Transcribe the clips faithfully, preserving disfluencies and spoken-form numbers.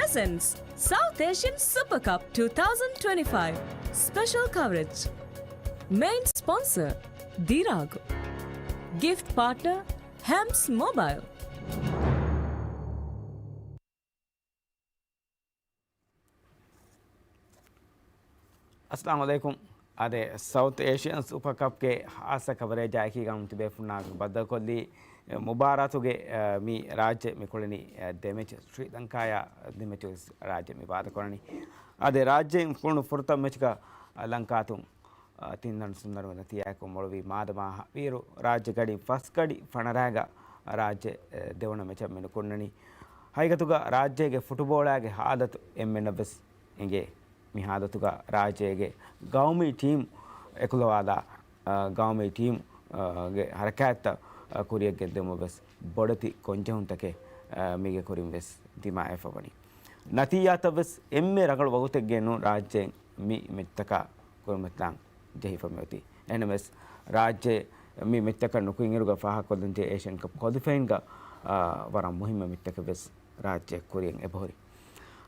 Presents South Asian Super Cup two thousand twenty-five special coverage. Main sponsor, ދިރާގު. Gift partner, ހެމްސް މޮބައިލް. އައްސަލާމު ޢަލައިކުމް. އާދެ، ސައުތު އޭޝިއަން ސުޕަ ކަޕްގެ ހާއްސަ ކަވަރޭޖާއެކީގަ ތިބޭފުންނާ ބައްދަލުކޮށްލީ، މުބާރާތުގެ، މި ރާއްޖެ މި ކުޅެނީ، ދެ މެޗް، ޝްރީލަންކާޔާ ދެ މެޗު ވެސް ރާއްޖެ މި ވާދަކުރަނީ. އާދެ، ރާއްޖެ ކުޅުނު ފުރަތަމަ މެޗްގަ ލަންކާއަތުން ތިން ރަން ސުންނަރު ނަތީޖާއަކުން މޮޅުވީ. މާދަމާ ހަވީރު ރާއްޖެ ގަޑި ފަސް ގަޑި ފަނަރައިގަ ރާއްޖެ ދެވަނަ މެޗަށް މި ނުކުންނަނީ. ހަގީގަތުގަ ރާއްޖޭގެ ފުޓުބޯޅާގެ ހާލަތު އެންމެންނަށް ވެސް އެނގޭ. މި ހާލަތުގަ ރާއްޖޭގެ ގައުމީ ޓީމް އެކުލަވާލާ، ގައުމީ ޓީމް، ގެ ހަރަކާތްތައް، ކުރިއަށް ގެންދިއުމަށް ވެސް ބޮޑެތި ގޮންޖެހުންތަކެއް، މީގެ ކުރިން ވެސް ދިމާވެފަ ވަނީ. ނަތީޖާތައް ވެސް އެންމެ ރަނގަޅު ވަގުތެއްގައެއް ނޫން ރާއްޖޭން މި މެޗްތަކާ ކުރިމަތިލާން ޖެހިފަ މިއޮތީ. އެހެންނަމަވެސް، ރާއްޖެ މި މެޗްތަކަށް ނުކުތް އިރުގަ ފާހަގަކޮށްލަންޖެހޭ އޭޝިއަން ކަޕް ކޮލިފައިންގ، ވަރަށް މުހިއްމު މެޗްތަކެއް ވެސް ރާއްޖެ ކުރިއަށް އެބަހުރި.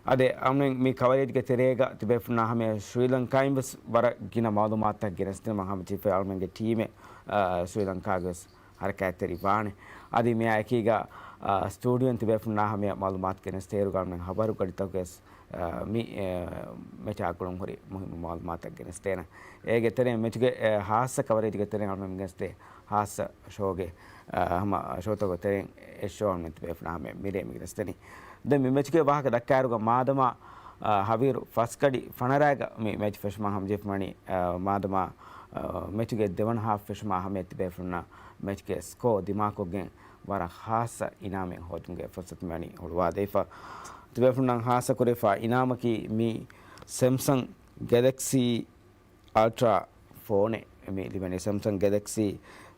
އާދެ، އަމެން މި ކަވަރޭޖްގެ ތެރޭގަ ތިބޭފުންނާ ހަމަޔަށް ޝްރީލަންކާއިން ވެސް ވަރަށް ގިނަ މަޢުލޫމާތުތައް ގެނެސްދިނުމަށް ހަމަޖެހިފައި އަޅުމެންގެ ޓީމެއް، އާ، ޝްރީލަންކާގެ ވެސް ހަރަކާތްތެރި ވާނެ. އަދި މިއާއެކީގަ، އާ، ސްޓޫޑިއޯން ތިބޭފުންނާ ހަމަޔަށް މަޢުލޫމާތު ގެނެސްދޭއިރުގަ އަޅުމެން ހަބަރު ގަޑިތަކުގައި ވެސް، އާ، މި، އެ، މެޗާ ގުޅުން ހުރި މުހިއްމު މަޢުލޫމާތުތައް ގެނެސްދޭނަން. އޭގެ ތެރެއިން މެޗުގެ، އެ، ހާއްސަ ކަވަރޭޖްގެ ތެރެއިން އަޅުމެން ގެނެސްދޭ ހާއްސަ ޝޯގެ، އާ، ހަމަ ޝޯތަކުގެ ތެރެއިން އެއް ޝޯ އަޅުމެން ތިބޭފުންނާ ހަމަޔަށް މިރޭ މި ގެނެސްދެނީ. ދެން މި މެޗުގެ ވާހަކަ ދައްކާއިރުގަ މާދަމާ، އާ، ހަވީރު ފަސް ގަޑި ފަނަރައިގަ މި މެޗް ފެށުމާ ހަމަޖެހިފަ ވަނީ، އާ، މާދަމާ، އާ، މެޗުގެ ދެވަނަ ހާފް ފެށުމާ ހަމަޔަށް ތިބޭފުންނަށް މެޗްގެ ސްކޯ ދިމާކޮށްގެން ވަރަށް ހާއްސަ އިނާމެއް ހޯދުމުގެ ފުރުސަތު މިވަނީ ހުޅުވާދީފަ. ތިބޭފުންނަށް ހާއްސަ ކުރެވިފަ އިނާމަކީ މި ސެމްސަން ގެލެކްސީ އަލްޓްރާ ފޯނެއް މި ލިބެނީ. ސެމްސަން ގެލެކްސީ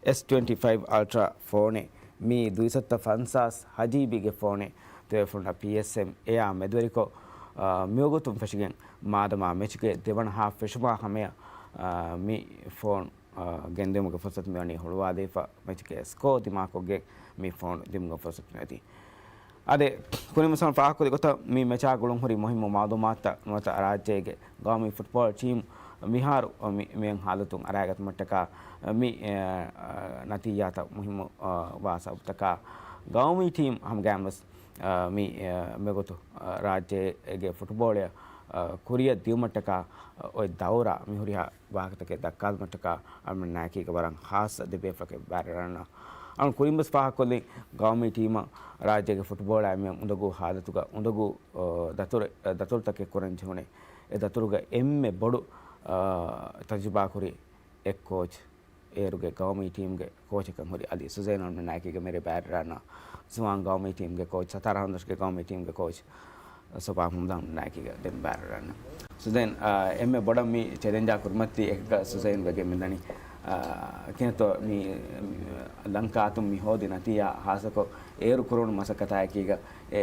އެސް ޓްވެންޓީ ފައިވް އަލްޓްރާ ފޯނެއް މީ ދުއިސައްތަ ފަންސާސް ހަ ޖީ ބީގެ ފޯނެއް. ތިބޭފުންނަށް ޕީއެސްއެމް އެއާ މެދުވެރިކޮށް، އާ، މިވަގުތުން ފެށިގެން މާދަމާ މެޗުގެ ދެވަނަ ހާފް ފެށުމާ ހަމަޔަށް، އާ، މި ފޯން، އާ، ގެންދިއުމުގެ ފުރުސަތު މިވަނީ ހުޅުވާދީފަ. މެޗުގެ ސްކޯ ދިމާކޮށްގެން މި ފޯން ދިމުމުގެ ފުރުސަތު މިއޮތީ. އާދެ، ކުރިން މިސާލު ފާހަގަކޮށްލި ގޮތަށް މި މެޗާ ގުޅުން ހުރި މުހިއްމު މަޢުލޫމާތުތައް ނުވަތަ ރާއްޖޭގެ ގައުމީ ފުޓްބޯޅަ ޓީމް މިހާރު މި، މިއޮތް ހާލަތުން އަރާގަތުމަށްޓަކާ މި، އެ، ނަތީޖާތައް މުހިއްމު، އަ، ވާ ސަބަބުތަކާ ގައުމީ ޓީމް ހަމަގައިމުވެސް، އަ، މި، އެ، މިގޮތު، އަ، ރާއްޖޭގެ ފުޓްބޯޅަޔަށް، އަ، ކުރިއަށް ދިއުމަށްޓަކާ، އަ، އޮތް ދައުރާ މި ހުރިހާ ވާހަކަތަކެއް ދައްކާލުމަށްޓަކާ އަޅުމެންނާއެކީގަ ވަރަށް ހާއްސަ ދެބޭފުޅަކެއް ބައިވެރިވެވަޑައިގަންނަވާ. އަޅުން ކުރިންވެސް ފާހަގަކޮށްލި ގައުމީ ޓީމަށް ރާއްޖޭގެ ފުޓްބޯޅައިން މި އުނދަގޫ ހާލަތުގަ އުނދަގޫ، އަ، ދަތުރެއް، އަ، ދަތުރުތަކެއް ކުރަން ޖެހުނޭ. އެ ދަތުރުގަ އެންމެ ބޮޑު، އަ، ތަޖުރިބާކުރި އެއް ކޯޗް އޭރުގެ ގައުމީ ޓީމްގެ ކޯޗަކަށް ހުރި އަލީ ސުޒައިން އަޅުމެންނާއެކީގަ މިރޭ ބައިވެރިވެވަޑައިގަންނަވާ. ޒުވާން ގައުމީ ޓީމްގެ ކޯޗް، ސަތާރަ ހަނދުރަށުގެ ގައުމީ ޓީމްގެ ކޯޗް ސޮބާ ހަމްދާން ނާއެކީގަ ދެން ބައިވެރިވެވަޑައިގަންނަވާ. ސުޒައިން، އާ، އެންމެ ބޮޑަށް މި ޗެލެންޖާ ކުރިމަތި އެކަކަށް ސުޒައިން ވެގެން މިދަނީ. އާ، ކިހިނެއްތޯ މި، މި ލަންކާއަތުން މި ހޯދި ނަތީޖާ ހާއްސަކޮށް އޭރު ކުރުނު މަސައްކަތާއެކީގަ އެ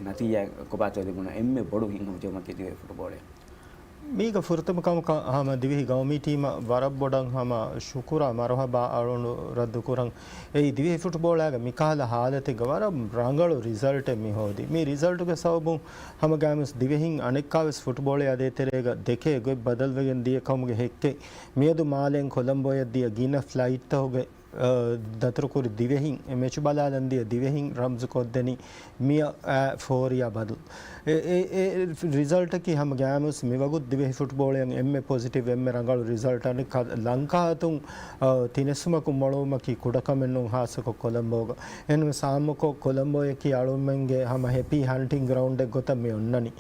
ނަތީޖާ ކޮބާތޯ ލިބުނު އެންމެ ބޮޑު ހިތްހަމަޖެހުމަކީ ދިވެހި ފުޓްބޯޅަ. މީގަ ފުރަތަމަ ކަމަކަށް ހަމަ ދިވެހި ގައުމީ ޓީމަށް ވަރަށް ބޮޑަށް ހަމަ ޝުކުރާ މަރުހަބާ އަޅުން ރައްދު ކުރަން. އެއީ ދިވެހި ފުޓްބޯޅައިގަ މިކަހަލަ ހާލަތެއްގަ ވަރަށް ރަނގަޅު ރިޒަލްޓެއް މި ހޯދީ. މި ރިޒަލްޓުގެ ސަބަބުން ހަމަގައިމުވެސް ދިވެހިން އަނެއްކާވެސް ފުޓްބޯޅަ އަދޭތެރޭގަ ދެކޭ ގޮތް ބަދަލުވެގެން ދިޔަ ކަމުގެ ހެއްކެއް މިއަދު މާލޭން ކޮލަމްބޯޔަށް ދިޔަ ގިނަ ފްލައިޓްތަކުގެ އަ، ދަތުރުކުރި ދިވެހިން އެ މެޗު ބަލާލަން ދިޔަ ދިވެހިން ރަމްޒުކޮށްދެނީ މިއަ، އަ، ފޯރިޔާ ބަދަލު. އެ، އެ، އެ ރިޒަލްޓަކީ ހަމަ ގައިމުވެސް މިވަގުތު ދިވެހި ފުޓްބޯޅައަށް އެންމެ ޕޮޒިޓިވް، އެންމެ ރަނގަޅު ރިޒަލްޓް. އަނެއް ކަ، ލަންކާއަތުން، އަ، ތިނެއްސުމަކުން މޮޅުވުމަކީ ކުޑަކަމެއް ނޫން، ހާއްސަކޮށް ކޮލަމްބޯގަ. އެހެންވެސް އާއްމުކޮށް ކޮލަމްބޯއަކީ އަޅުމެންގެ ހަމަ ހެޕީ ހަންޓިން ގްރައުންޑެއް ގޮތަށް މި އޮންނަނީ.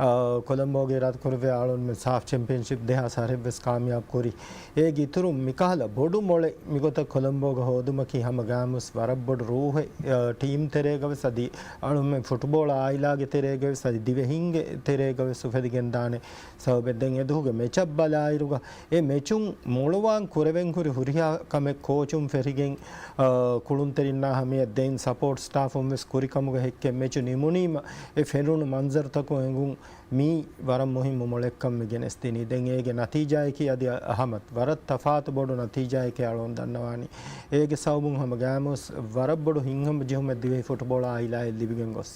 އަ، ކޮލަމްބޯގެ އިރާދަކުރެއްވި އަޅުންމެން ސާފް ޗެމްޕިއަންޝިޕް ދެހާސް އަށެއްވެސް ކާމިޔާބު ކުރި. އޭގެ އިތުރުން މިކަހަލަ ބޮޑު މޮޅެއް މިގޮތަށް ކޮލަމްބޯގަ ހޯދުމަކީ ހަމަ ގައިމުވެސް ވަރަށް ބޮޑު ރޫހެއް، އަ، ޓީމް ތެރޭގަވެސް އަދި އަޅުމެން ފުޓްބޯޅަ އާއިލާގެ ތެރޭގަވެސް އަދި ދިވެހިންގެ ތެރޭގަވެސް އުފެދިގެންދާނެ ސަބަބެއް. ދެން އެދުވަހުގެ މެޗަށް ބަލާއިރުގަ އެ މެޗުން މޮޅުވާން ކުރެވެން ހުރި ހުރިހާ ކަމެއް ކޯޗުން ފެށިގެން، އަ، ކުޅުންތެރިންނާ ހަމަޔަށް ދެން ސަޕޯޓް ސްޓާފުން ވެސް ކުރި ކަމުގަ ހެއްކެއް މެޗު ނިމުނީމަ އެ ފެނުނު މަންޒަރުތަކުން އެނގުން މީ ވަރަށް މުހިއްމު މޮޅެއްކަން މި ގެނެސްދިނީ. ދެން އޭގެ ނަތީޖާއަކީ އަދި އަ، ހަމަ ވަރަށް ތަފާތު ބޮޑު ނަތީޖާއެކޭ އަޅުން ދަންނަވާނީ. އޭގެ ސަބަބުން ހަމަ ގައިމުވެސް ވަރަށް ބޮޑު ހިތްހަމަޖެހުމެއް ދިވެހި ފުޓްބޯޅަ އާއިލާއަށް ލިބިގެން ގޮސް.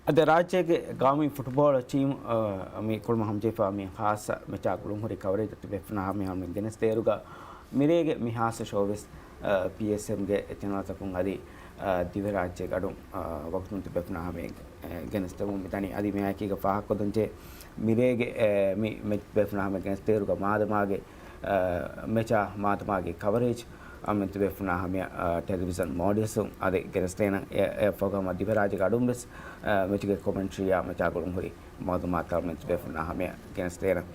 އަދި ރާއްޖޭގެ ގައުމީ ފުޓްބޯޅަ ޓީމު، އަ، މި ކުޅުމަށް ހަމަޖެހިފަ މި ހާއްސަ މެޗާ ގުޅުންހުރި ކަވަރޭޖް ތިބޭފުޅުންނާ ހަމަޔަށް ގެނެސްދޭއިރުގަ، މިރޭގެ މި ހާއްސަ ޝޯ ވެސް، އަ، ޕީއެސްއެމްގެ ޗެނަލްތަކުން އަދި، އަ، ދިވެހިރާއްޖޭގެ އަޑުން، އަ، ވަގުތުން ތިބޭފުޅުންނާ ހަމަޔަށް، އެ، ގެނެސްދެމުން މިދަނީ. އަދި މިއާއެކީގަ ފާހަގަކޮށްދޭންޖެހޭ މިރޭގެ، އެ، މި މެޗް ތިބޭފުޅުންނާ ހަމަޔަށް ގެނެސްދޭއިރުގަ މާދަމާގެ، އަ، މެޗާ މާދަމާގެ ކަވަރޭޖް އަމެން ތިބޭފުޅުންނާ ހަމަޔަށް، އަ، ޓެލެވިޒަން މޯޑިއަސް އަދި ގެނެސްދޭނަން. އެ، އެއަށްފަހުގަ ހަމަ ދިވެހިރާއްޖޭގެ އަޑުން ވެސް، އަ، މެޗުގެ ކޮމެންޓްރީއާ މެޗާ ގުޅުންހުރި މައުލޫމާތުތައް އަމެން ތިބޭފުޅުންނާ ހަމަޔަށް ގެނެސްދޭނަން.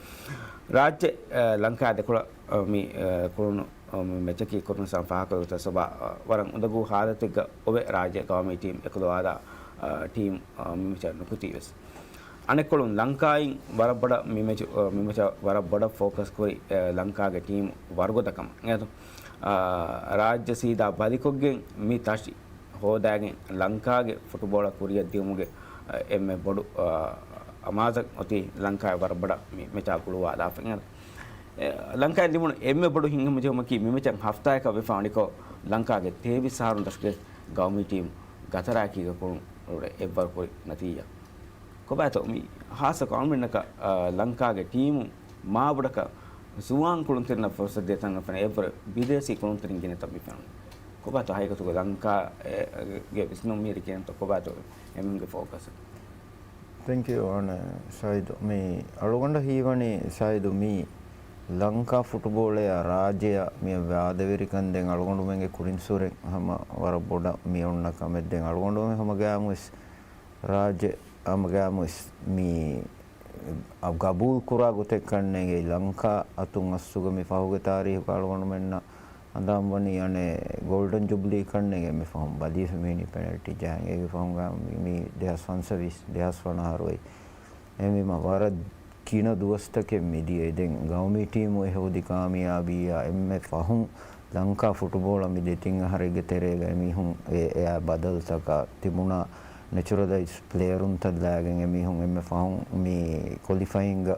ރާއްޖެ، އަ، ލަންކާ ދެކޮޅަށް، އަ، މި، އަ، ކުޅުނު، އަ، މި މެޗަކީ ކުރުންސާން ފާހަގަކޮށްލި ސޮބާ، އަ، ވަރަށް އުނދަގޫ ހާލަތެއްގަ އޮވެ ރާއްޖެ ގައުމީ ޓީމް އެކުލަވާލާ، އަ، ޓީމް، އަ، މި މެޗަށް ނުކުތީ ވެސް. އަނެއްކޮޅުން ލަންކާއިން ވަރަށް ބޮޑަށް މި މެޗު، އަ، މި މެޗަށް ވަރަށް ބޮޑަށް ފޯކަސް ކުރި، އަ، ލަންކާގެ ޓީމު ވަރުގަދަކަމަށް. އެހެން، އަ، ރާއްޖެ ސީދާ ބަލިކޮށްގެން މި ތަށި ހޯދާގެން ލަންކާގެ ފުޓުބޯޅަ ކުރިއަށް ދިއުމުގެ، އަ، އެންމެ ބޮޑު، އަ، އަމާޒަށް އޮތީ ލަންކާއި ވަރަށް ބޮޑަށް މި މެޗާ ގުޅުވާލާފަ. އެ، ލަންކާއިން ލިބުނު އެންމެ ބޮޑު ހިތްހަމަޖެހުމަކީ މި މެޗަށް ހަފްތާއަކަށް ވެފަ އަނިކޮށް ލަންކާގެ ތޭވީސް އަހަރުން ދަށުގެ ގައުމީ ޓީމު ގަތަރާއެކީގަ ކުޅުނު އެއްވަރު ކުރި ނަތީޖާ. ކޮބާތޯ މި ހާއްސަ ކަމެއް ނަކަ، އަ، ލަންކާގެ ޓީމު މާބޮޑަކަށް ޒުވާން ކުޅުންތެރިންނަށް ފުރުސަތު ދޭތަން ނުފެނޭ އެއްވަރު ބިދޭސީ ކުޅުންތެރިން ގިނަތަން މި ފެނުނު. ކޮބާތޯ ހަގީގަތުގަ ލަންކާ، އެ، ގެ ވިސްނުން މީރި ކިޔަންތޯ ކޮބާތޯ އެމީހުންގެ ފޯކަސް؟ ތެންކް ޔޫ. އަނެއް ސައިދު، މި އަޅުގަނޑަށް ހީވަނީ ސައިދު މީ ލަންކާ ފުޓުބޯޅަޔާ ރާއްޖެޔާ މި ވާދަވެރިކަން ދެން އަޅުގަނޑުމެންގެ ކުރިންސުރެން ހަމަ ވަރަށް ބޮޑަށް މި އޮންނަ ކަމެއް. ދެން އަޅުގަނޑުމެން ހަމަ ގައިމުވެސް ރާއްޖެ ހަމަ ގައިމުވެސް މި ގަބޫލު ކުރާ ގޮތެއް ކަންނޭނގެ ލަންކާ އަތުން އައްސުގަ މި ފަހުގެ ތާރީހުގަ އަޅުގަނޑުމެންނަށް ހަނދާން ވަނީ އަނެއް ގޯލްޑަން ޖުބްލީ ކަންނޭނގެ މި ފަހުން ބަލީފަ މިހިނީ ޕެނަލްޓީ ޖަހަން. އޭގެ ފަހުން ގާ މި، މި ދެހާސް ފަންސަވީސް، ދެހާސް ވަނަ އަހަރު އޮތް. އެހެންވީމަ ވަރަށް ގިނަ ދުވަސްތަކެއް މިދިޔައީ. ދެން ގައުމީ ޓީމު އެ ހޯދި ކާމިޔާބީއާ އެންމެ ފަހުން ލަންކާ ފުޓުބޯޅަ މި ދެތިން އަހަރެއްގެ ތެރޭގަ އެމީހުން އެ، އެއާ ބަދަލުތަކާ ތިބުނާ ނެޗުރަލައިޒް ޕްލޭޔަރުންތައް ލާގެން އެމީހުން އެންމެ ފަހުން މި ކޮލިފައިންގ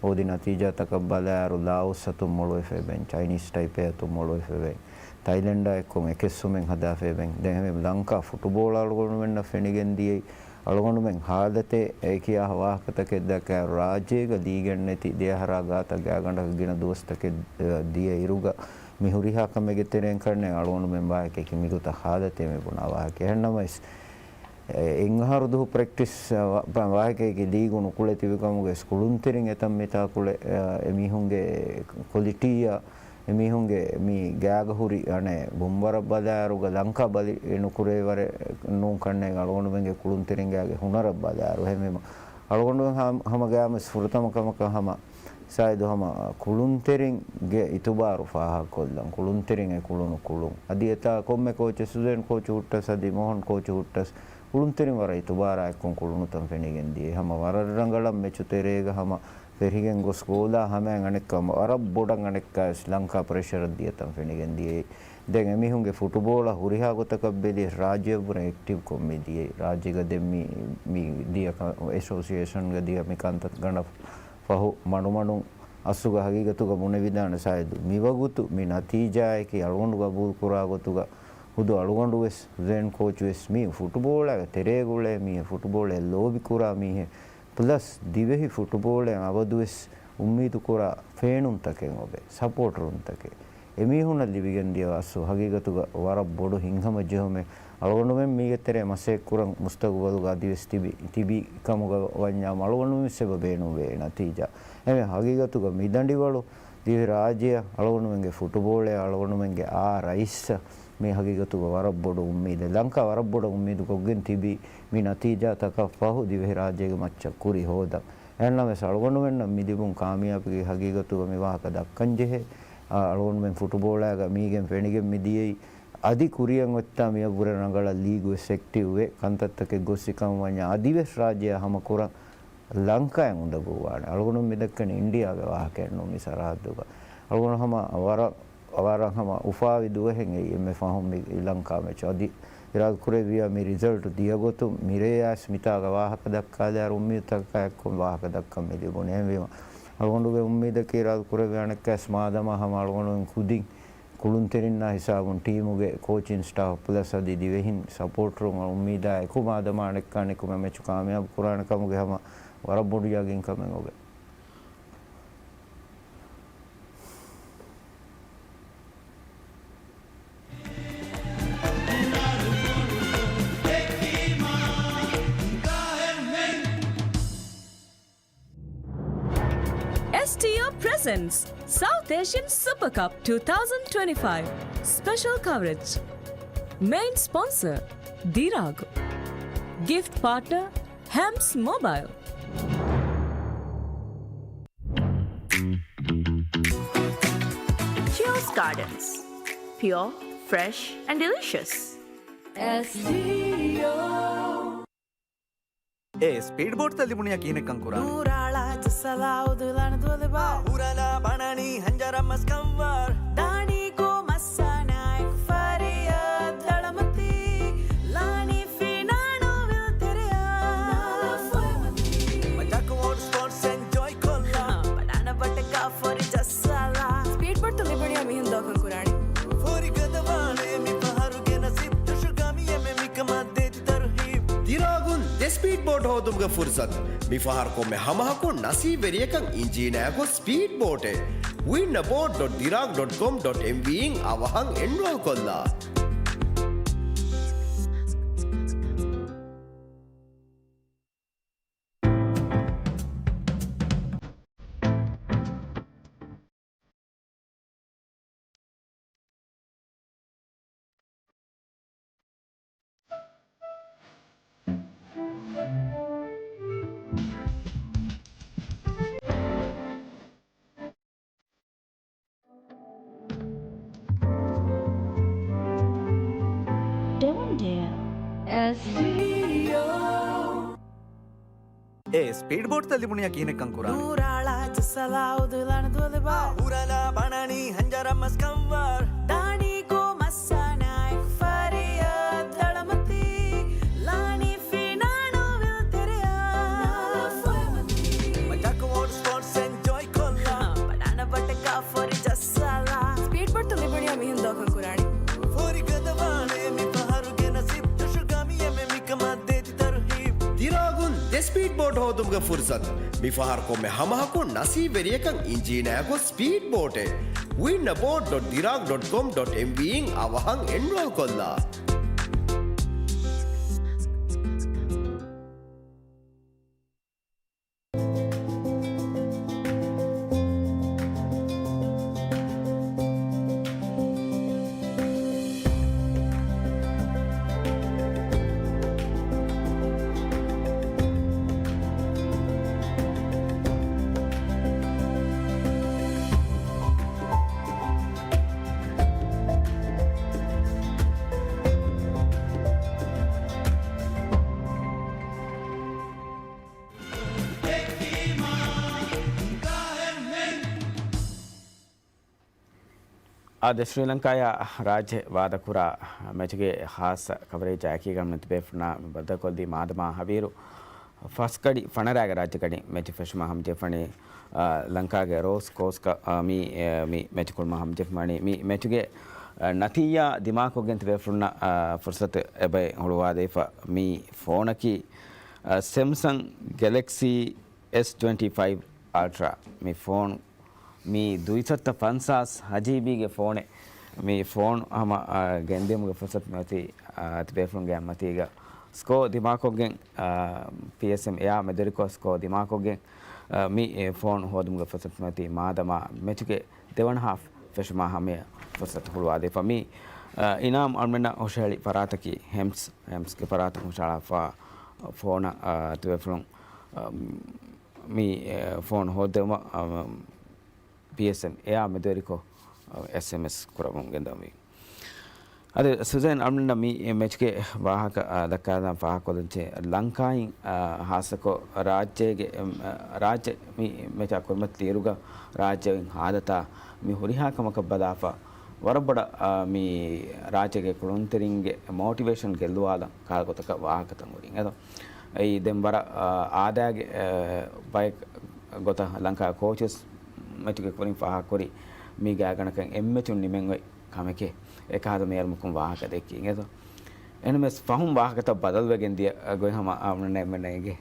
ހޯދި ނަތީޖާތަކަށް ބަލާއިރު، ލާއޯސް އަތުން މޮޅުވެފައި ބެން، ޗައިނީސް ޓައިޕޭ އަތުން މޮޅުވެފައި ބެން، ތައިލެންޑާ އެއްކޮށް އެކެއްސުމެއް ހަދާފައި ބެން. ދެން އެމީ ލަންކާ ފުޓުބޯޅަ އަޅުގަނޑުމެންނަށް ފެނިގެން ދިޔައީ، އަޅުގަނޑުމެން ހާލަތެއް އެ ކިޔާ ވާހަކަތަކެއް ދައްކާ ރާއްޖޭގަ ލީގެއް ނެތި ދެ އަހަރާ ގާތަށް ގާގަނޑަކަށް ގިނަ ދުވަސްތަކެއް، އަ، ދިޔަ އިރުގަ މި ހުރިހާ ކަމެއްގެ ތެރެއިން ކަންނޭނގެ އަޅުގަނޑުމެން ވާހަކައަކީ މިގޮތަށް ހާލަތެއް މި ބުނާ ވާހަކަ. އެހެންނަމަވެސް، އެ، އެއް އަހަރު ދުވަހު ޕްރެކްޓިސް، އަ، ވަ-، ވާހަކައަކީ ލީގު ނުކުޅެ ތިބި ކަމުގައި ކުޅުންތެރިން އެތަން މިތާ ކުޅެ، އަ، އެމީހުންގެ ކޮލިޓީއާ އެމީހުންގެ މި ގާގަ ހުރި އަނެއް ބުންވަރަށް ބަލާއިރުގަ ލަންކާ ބަލި ނުކުރޭވަރެއް ނޫން ކަންނޭނގެ އަޅުގަނޑުމެންގެ ކުޅުންތެރިން ގާގެ ހުނަރަށް ބަލާއިރު. އެހެންވީމަ އަޅުގަނޑު ހަ-، ހަމަ ގާމެސް ފުރަތަމަ ކަމަކަށް ހަމަ ސާއިދު ހަމަ ކުޅުންތެރިންގެ އިތުބާރު ފާހަގަކޮށްލަން، ކުޅުންތެރިން އެ ކުޅުނު ކުޅުން. އަދި އެތާ ކޮންމެ ކޯޗެއް، ސުޒޭން ކޯޗު ހުއްޓަސް އަދި މޯހަން ކޯޗު ހުއްޓަސް، ކުޅުންތެރިން ވަރަށް އިތުބާރާ އެއްކޮށް ކުޅުނުތަން ފެނިގެން ދިޔައީ. ހަމަ ވަރަށް ރަނގަޅަށް މެޗު ތެރޭގަ ހަމަ ފެށިގެން ގޮސް ގޯލާ ހަމައިން އަނެއްކާ ވަރަށް ބޮޑަށް އަނެއްކާވެސް ލަންކާ ޕްރެޝަރަށް ދިޔަތަން ފެނިގެން ދިޔައީ. ދެން އެމީހުންގެ ފުޓުބޯޅަ ހުރިހާ ގޮތަކަށް ބެލިޔަސް ރާއްޖެއަށްވުރެ އެކްޓިވްކޮށް މި ދިޔައީ. ރާއްޖޭގަ ދެން މި، މި ދިޔަ ކަ-، އެސޯސިއޭޝަންގަ ދިޔަ މި ކަންތައް ގަނޑަށް ފަހު މަޑުމަޑުން އަސްލުގަ ހަގީގަތުގަ ބުނެވިދާނެ ސާއިދު، މިވަގުތު މި ނަތީޖާއަކީ އަޅުގަނޑު ގަބޫލުކުރާ ގޮތުގަ ހުދު އަޅުގަނޑުވެސް، ހުސެން ކޯޗުވެސް މީ ފުޓުބޯޅައިގެ ތެރޭގަ އުޅޭ މީހެއް، ފުޓުބޯޅައަށް ލޯބިކުރާ މީހެއް، ޕްލަސް ދިވެހި ފުޓުބޯޅައިން އަބަދުވެސް އުއްމީދުކުރާ ފޭނުންތަކެއް އޮވޭ، ސަޕޯޓަރުންތަކެއް. އެމީހުނަށް ލިބިގެންދިޔަ އަސްލު ހަގީގަތުގަ ވަރަށް ބޮޑު ހިތްހަމަޖެހުމެއް. އަޅުގަނޑުމެން މީގެ ތެރޭ މަސައްކަތްކުރަން މުސްތަގުބަލުގަ އަދިވެސް ތިބި، ތިބި ކަމުގަ ވަންޏާ އަޅުގަނޑުމެން ވެސް އެބަ ބޭނުންވޭ ނަތީޖާ. އެހެން ހަގީގަތުގަ މި ދަނޑިވަޅު ދިވެހި ރާއްޖެއަށް އަޅުގަނޑުމެންގެ ފުޓުބޯޅައަށް އަޅުގަނޑުމެންގެ އާ ރައީސްއަށް މި ހަގީގަތުގަ ވަރަށް ބޮޑު އުއްމީދެއް. ލަންކާ ވަރަށް ބޮޑަށް އުއްމީދު ކޮށްގެން ތިބީ މި ނަތީޖާތަކަށް ފަހު ދިވެހިރާއްޖޭގެ މައްޗަށް ކުރި ހޯދަން. އެހެންނަމަވެސް އަޅުގަނޑުމެންނަށް މި ލިބުނު ކާމިޔާބީގެ ހަގީގަތުގަ މި ވާހަކަ ދައްކަންޖެހޭ. އަ، އަޅުގަނޑުމެން ފުޓުބޯޅައިގަ މީގެން ފެނިގެން މި ދިޔައީ. އަދި ކުރިއަށް އޮތްތާ މިއަށްވުރެ ރަނގަޅަށް ލީގު ވެސް އެކްޓިވްވެ، ކަންތައްތަކެއް ގޮސް އެކަމަށް ވަންޏާ އަދިވެސް ރާއްޖެއަށް ހަމަ ކުރަން ލަންކާއިން އުނދަގޫވާނެ. އަޅުގަނޑު މިދައްކަނީ އިންޑިއާގެ ވާހަކައެއް ނޫން މި ސަރަހައްދުގަ. އަޅުގަނޑު ހަމަ ވަރަށް، ވަރަށް ހަމަ އުފާވި ދުވަހެއް އެއީ އެންމެ ފަހުން މި ލަންކާ މެޗު. އަދި އިރާދަކުރެއްވިޔާ މި ރިޒަލްޓު ދިޔަގޮތުން މިރޭ އައިސް މިތާގަ ވާހަކަ ދައްކާލާއިރު އުއްމީދުތަކާ އެއްކޮށް ވާހަކަ ދައްކަން މި ލިބުނީ. އެހެންވީމަ އަޅުގަނޑުގެ އުއްމީދަކީ އިރާދަކުރެއްވި އަނެއްކާވެސް މާދަމާ ހަމަ އަޅުގަނޑުމެން ކުދިން ކުޅުންތެރިންނާ ހިސާބުން ޓީމުގެ ކޯޗިން ސްޓާފް ޕްލަސް އަދި ދިވެހިން ސަޕޯޓްރުން އުއްމީދާ އެކު މާދަމާ އަނެއްކާ ނިކުމެ މެޗު ކާމިޔާބު ކުރާނެ ކަމުގެ ހަމަ ވަރަށް ބޮޑު ޔަގީންކަމެއް އޮވޭ. S T O presents South Asian Super Cup two thousand twenty-five special coverage. Main sponsor, Diragu. Gift partner, Hams Mobile. Chios Gardens. Pure, fresh, and delicious. S T O. އޭ ސްޕީޑް ބޯޓްތައް ލިބުނިޔާ ކިހިނެއްކަން ކުރާނީ؟ ނޫރާޅާ ޖައްސަލާ އުދުލާނެ ދުވަލެބާ. ހުރަލާ ބަނާނީ ހަންޖަރަ މަސް ކަންވާ. ދާނީ ކޯ މައްސާނާއެކު ފަރިޔާ ދަޅަމަތީ. ލާނީ ފިނާނޯ ވިލް ތެރެޔާ. މަޖާކު ވޯޓް ސްޕޯޓްސް އެންޖޮއި ކޮށްލާ. ބަނާނަ ބަޓަކާ ފޮރި ޖައްސާލާ. ސްޕީޑް ބޯޓްތައް ލިބުނިޔާ މިހެން ދޯކަން ކުރާނީ. ފޯރި ގަދަވާނޭ މި ފަހަރުގެ ނަސީބް ދުށުގަ މިއެމެ މިކަމާ ދޭތި ތަރުހީބް. ދިރާގުން ދެ ސްޕީޑް ބޯޓް ހޯދުމުގެ ފުރުސަތު. މި ފަހަރު ކޮންމެ ހަމަހަކު ނަސީބްވެރިޔަކަށް އިންޖީނާއެކު ސްޕީޑް ބޯޓެއް. ވިން އަ ބޯޓް ޑޮޓް ދިރާގް ޑޮޓް ކޮމް ޑޮޓް އެމް ވީ އިން އަވަހަށް އެންރޯލް ކޮށްލާ. އެ ސްޕީޑް ބޯޓްތައް ލިބުނިޔާ ކިހިނެއްކަން ކުރާނީ؟ ނޫރާޅާ ޖައްސަލާ އުދުލާނެ ދުވަލެބާ. ހުރަލާ ބަނާނީ ހަންޖަރަ މަސް ކަންވާ. ދާނީ ކޯ މައްސާނާއެކު ފަރިޔާ ދަޅަމަތީ. ލާނީ ފިނާނޯ ވިލް ތެރެޔާ. މަޖާކު ވޯޓް ސްޕޯޓްސް އެންޖޮއި ކޮށްލާ. ބަނާނަ ބަޓަކާ ފޮރި ޖައްސާލާ. ސްޕީޑް ބޯޓްތައް ލިބުނިޔާ މިހެން ދޯކަން ކުރާނީ. ފޯރި ގަދަވާނޭ މި ފަހަރުގެ ނަސީބް ދުށުގަ މިއެމެ މިކަމާ ދޭތި ތަރުހީބް. ދިރާގުން ދެ ސްޕީޑް ބޯޓް ހޯދުމުގެ ފުރުސަތު. މި ފަހަރު ކޮންމެ ހަމަހަކު ނަސީބްވެރިޔަކަށް އިންޖީނާއެކު ސްޕީޑް ބޯޓެއް. ވިން އަ ބޯޓް ޑޮޓް ދިރާގް ޑޮޓް ކޮމް ޑޮޓް އެމް ވީ އިން އަވަހަށް އެންރޯލް ކޮށްލާ. އާދެ، ސްރީލަންކާޔާ ރާއްޖެ ވާދަކުރާ މެޗުގެ ޚާއްޞަ ކަވަރޭޖާ އެކީގަންނަތި ބޭފުޅުންނާ ބައްދަލުކޮށްދީ މާދަމާ ހަވީރު ފަސް ގަޑި ފަނަރައިގެ ރާއްޖެ ގަޑި މެޗު ފެށުމަށް ހަމަޖެހިފަނީ، އާ، ލަންކާގެ ރޯސް ކޯސްކަ، އާ، މި، އެ، މި މެޗު ކުޅުމަށް ހަމަޖެހިފަނީ. މި މެޗުގެ، އާ، ނަތީޖާ ދިމާކޮށްގެން ތިބޭފުޅުންނަށް، އާ، ފުރުސަތު އެބައި ހުޅުވާދީފަ މި ފޯނަކީ، އާ، ސެމްސަން ގެލެކްސީ އެސް ޓްވެންޓީ ފައިވް އަލްޓްރާ. މި ފޯނު މި ދުއިސައްތަ ފަންސާސް ހަ ޖީ ބީގެ ފޯނެއް. މި ފޯނު ހަމަ، އާ، ގެންދިއުމުގެ ފުރުސަތު މިއޮތީ، އާ، ތިބޭފުޅުންގެ މަތީގަ. ސްކޯ ދިމާކޮށްގެން، އާ، ޕީއެސްއެމް އެއާ މެދުވެރިކޮށް ސްކޯ ދިމާކޮށްގެން، އާ، މި، އެ، ފޯނު ހޯދުމުގެ ފުރުސަތު މިއޮތީ މާދަމާ މެޗުގެ ދެވަނަ ހާފް ފެށުމާ ހަމަޔަށް ފުރުސަތު ހުޅުވާދީފަ. މި، އާ، އިނާމް އަޅުމެންނަށް ހުށަހެޅި ފަރާތަކީ ހެމްސް، ހެމްސްގެ ފަރާތުން ހުށަހަޅާފަ ފޯނަށް، އާ، ތިބޭފުޅުން، އާ، މި، އެ، ފޯނު ހޯއްދެވުމަށް، އާ، ޕީއެސްއެމް އެއާ މެދުވެރިކޮށް، އާ، އެސްއެމްއެސް ކުރަމުން ގެންދަވަންވީ. އަދި ސުޒޭން އަޅުމެންނަށް މި މެޗުގެ ވާހަކަ، އާ، ދައްކާލަން ފާހަގަކޮށްލަންޖެހޭ. ލަންކާއިން، އާ، ހާއްސަކޮށް ރާއްޖޭގެ، އެ، އާ، ރާއްޖެ މި މެޗާ ކުރިމަތިލިއިރުގަ ރާއްޖެއިން ހާލަތާ މި ހުރިހާ ކަމަކަށް ބަލާފަ، ވަރަށް ބޮޑަށް، އާ، މި ރާއްޖޭގެ ކުޅުންތެރިންގެ މޯޓިވޭޝަން ގެއްލުވާލަން ކަހަލަގޮތަކަށް ވާހަކަތައް ހުރި. އެދޯ، އެއީ ދެން ވަރަށް، އާ، އާދައިގެ، އާ، ބައެއް ގޮތަށް ލަންކާ ކޯޗަސް މެޗުގެ ކުރިން ފާހަގަކުރި މީގެ ގާތްގަނޑަކަށް އެއްމެޗުން ނިމެން އޮތް ކަމެކޭ. އެކަހަލަ މޭރުމަކުން ވާހަކަ ދެއްކީ އިނގޭތޯ. އެންމެސް ފަހުން ވާހަކަތައް ބަދަލުވެގެން ދިޔަ ގޮތް ހަމަ އަމުނަން އެނގޭ.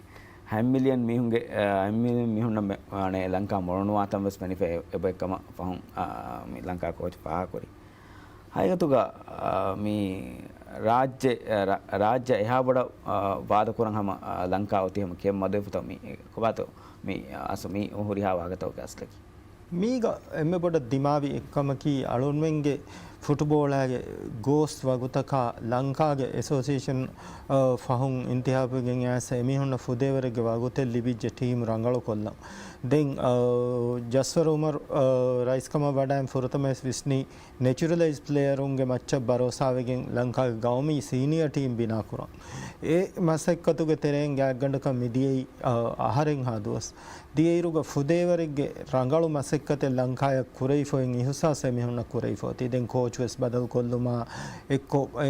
ހަތް މިލިއަން މީހުންގެ، އަ، ހަތް މިލިއަން މީހުންނަށް މެ-، އަނެ ލަންކާ މޮޅުނުވާތަން ވެސް ފެނިފަ އެބައެއްކަމަށް ފަހުން، އަ، މި ލަންކާ ކޯޗު ފާހަގަކުރި. ހަގީގަތުގަ، އަ، މި ރާއްޖެ، އަ، ރަ-، ރާއްޖެ އެހާ ބޮޑަށް، އަ، ވާދަކުރަން ހަމަ، އަ، ލަންކާ އޮތީ ހަމަ ކެއް މަދުވެފަތޯ މި ކޮބާތޯ މި އަސް މި ހުރިހާ ވާހަކަތަކުގެ އަސްލަކީ. މީގަ އެންމެ ބޮޑަށް ދިމާވި އެއްކަމަކީ އަޅުންމެންގެ ފުޓުބޯޅައިގެ ގޯސް ވަގުތަކާ ލަންކާގެ އެސޯސިއޭޝަން، އަ، ފަހުން އިންތިހާބުވެގެން އައިސް އެމީހުންނަށް ފުދޭވަރެއްގެ ވަގުތެއް ލިބިއްޖެ ޓީމް ރަނގަޅުކޮށްލަން. ދެން، އަ، ޖަސްވަރު އުމަރު، އަ، ރައީސްކަމަށް ވަޑައިން ފުރަތަމަވެސް ވިސްނީ ނެޗުރަލައިޒް ޕްލޭޔަރުންގެ މައްޗަށް ބަރޯސާވެގެން ލަންކާގެ ގައުމީ ސީނިއާ ޓީމް ބިނާކުރަން. އެ މަސައްކަތުގެ ތެރެއިން ގާތްގަނޑަކަށް މިދިޔައީ، އަ، އަހަރެއްހާ ދުވަސް. ދިޔައިރުގަ ފުދޭވަރެއްގެ ރަނގަޅު މަސައްކަތެއް ލަންކާޔަށް ކުރެވިފައި އިހުސާސް އެމީހުންނަށް ކުރެވިފައޮތީ. ދެން ކޯޗު ވެސް ބަދަލުކޮށްލުމާ އެއްކޮށް، އެ،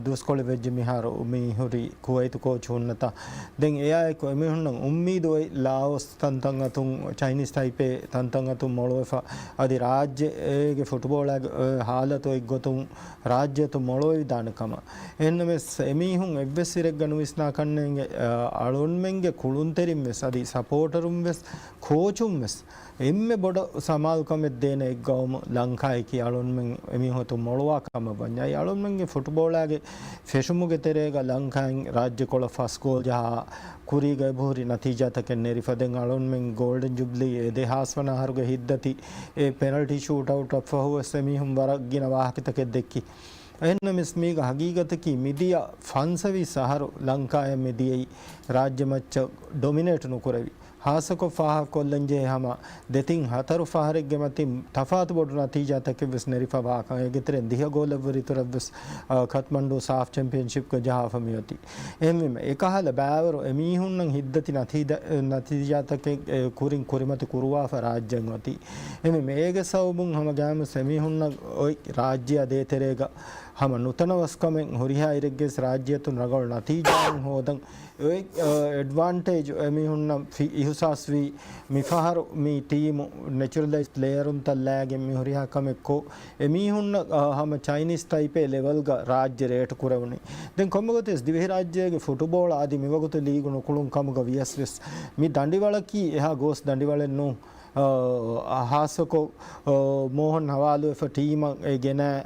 ދުވަސްކޮޅެއް ވެއްޖެ މިހާރު މި ހުރި ކުވައިތު ކޯޗު ހުންނަތާ. ދެން އެއާއެކު އެމީހުންނަށް އުއްމީދު އޮތް ލާއޯސް ތަންތަން އަތުން، ޗައިނީސް ތައިޕޭ ތަންތަން އަތުން މޮޅުވެފަ، އަދި ރާއްޖޭގެ ފުޓުބޯޅައިގެ އެ ހާލަތު އޮތްގޮތުން ރާއްޖެ އަތުން މޮޅުވެވިދާނެ ކަމަށް. އެހެންނަމަވެސް އެމީހުން އެއްވެސް އިރެއްގަ ނުވިސްނާ ކަންނޭނގެ، އަ، އަޅުންމެންގެ ކުޅުންތެރިން ވެސް އަދި ސަޕޯޓަރުން ވެސް ކޯޗުން ވެސް އެންމެ ބޮޑަށް ސަމާލުކަމެއް ދޭނެ އެއްގައުމު ލަންކާއަކީ އަޅުންމެން އެމީހުން އަތުން މޮޅުވާ ކަމަށް ވަންޏާ. އަޅުންމެންގެ ފުޓުބޯޅައިގެ ފެށުމުގެ ތެރޭގަ ލަންކާއިން ރާއްޖެކޮޅަށް ފަސް ގޯލް ޖަހާ ކުރީގަ އެބަހުރި ނަތީޖާތަކެއް ނެރިފަ. ދެން އަޅުންމެން ގޯލްޑެން ޖުބްލީ އެ ދެހާސް ވަނަ އަހަރުގެ ހިތްދަތި އެ ޕެނަލްޓީ ޝޫޓްއައުޓަށް ފަހުވެސް އެމީހުން ވަރަށް ގިނަ ވާހަކަތަކެއް ދެއްކި. އެހެންނަމަވެސް މީގަ ހަގީގަތަކީ މިދިޔަ ފަންސަވީސް އަހަރު ލަންކާއަށް މިދިޔައީ ރާއްޖެ މައްޗަށް ޑޮމިނޭޓް ނުކުރެވި. ހާއްސަކޮށް ފާހަގަކޮށްލަންޖެހޭ ހަމަ ދެތިން ހަތަރު ފަހަރެއްގެ މަތިން ތަފާތު ބޮޑު ނަތީޖާތަކެއް ވެސް ނެރިފަ ވާކަން. އޭގެތެރެއިން ދިހަ ގޯލަށްވުރެ އިތުރަށްވެސް، އަ، ކަތްމަންޑޫ ސާފް ޗެމްޕިއަންޝިޕްގަ ޖަހާފަ މިއޮތީ. އެހެންވީމަ، އެކަހަލަ ބައިވަރު އެމީހުންނަށް ހިތްދަތި ނަތީދަ-، ނަތީޖާތަކެއް، އެ، ކުރިން ކުރިމަތި ކުރުވާފަ ރާއްޖެއިން އޮތީ. އެހެންވީމަ، އޭގެ ސަބަބުން ހަމަ ގާމުސް އެމީހުންނަށް އޮތް ރާއްޖެއާ ދޭތެރޭގަ ހަމަ ނުތަނަވަސްކަމެއް ހުރިހާ އިރެއްގެސް ރާއްޖެއަތުން ރަނގަޅު ނަތީޖާއެއް ހޯދަން އެ، އަ، އެޑްވާންޓޭޖް އެމީހުންނަށް ފި-، އިހުސާސްވީ. މިފަހަރު މި ޓީމު ނެޗުރަލައިޒް ޕްލޭޔަރުންތައް ލައިގެން މި ހުރިހާ ކަމެއް ކޮށް، އެމީހުންނަށް، އަ، ހަމަ ޗައިނީސް ތައިޕޭ ލެވެލްގަ ރާއްޖެ ރޭޓް ކުރެވުނީ. ދެން ކޮންމެގޮތެސް ދިވެހިރާއްޖޭގެ ފުޓުބޯޅަ އަދި މިވަގުތު ލީގު ނުކުޅުން ކަމުގަ ވިޔަސް ވެސް މި ދަނޑިވަޅަކީ އެހާ ގޯސް ދަނޑިވަޅެއް ނޫން. އަ، ހާއްސަކޮށް، އަ، މޯހަން ހަވާލުވެފަ ޓީމަށް އެ ގެނައި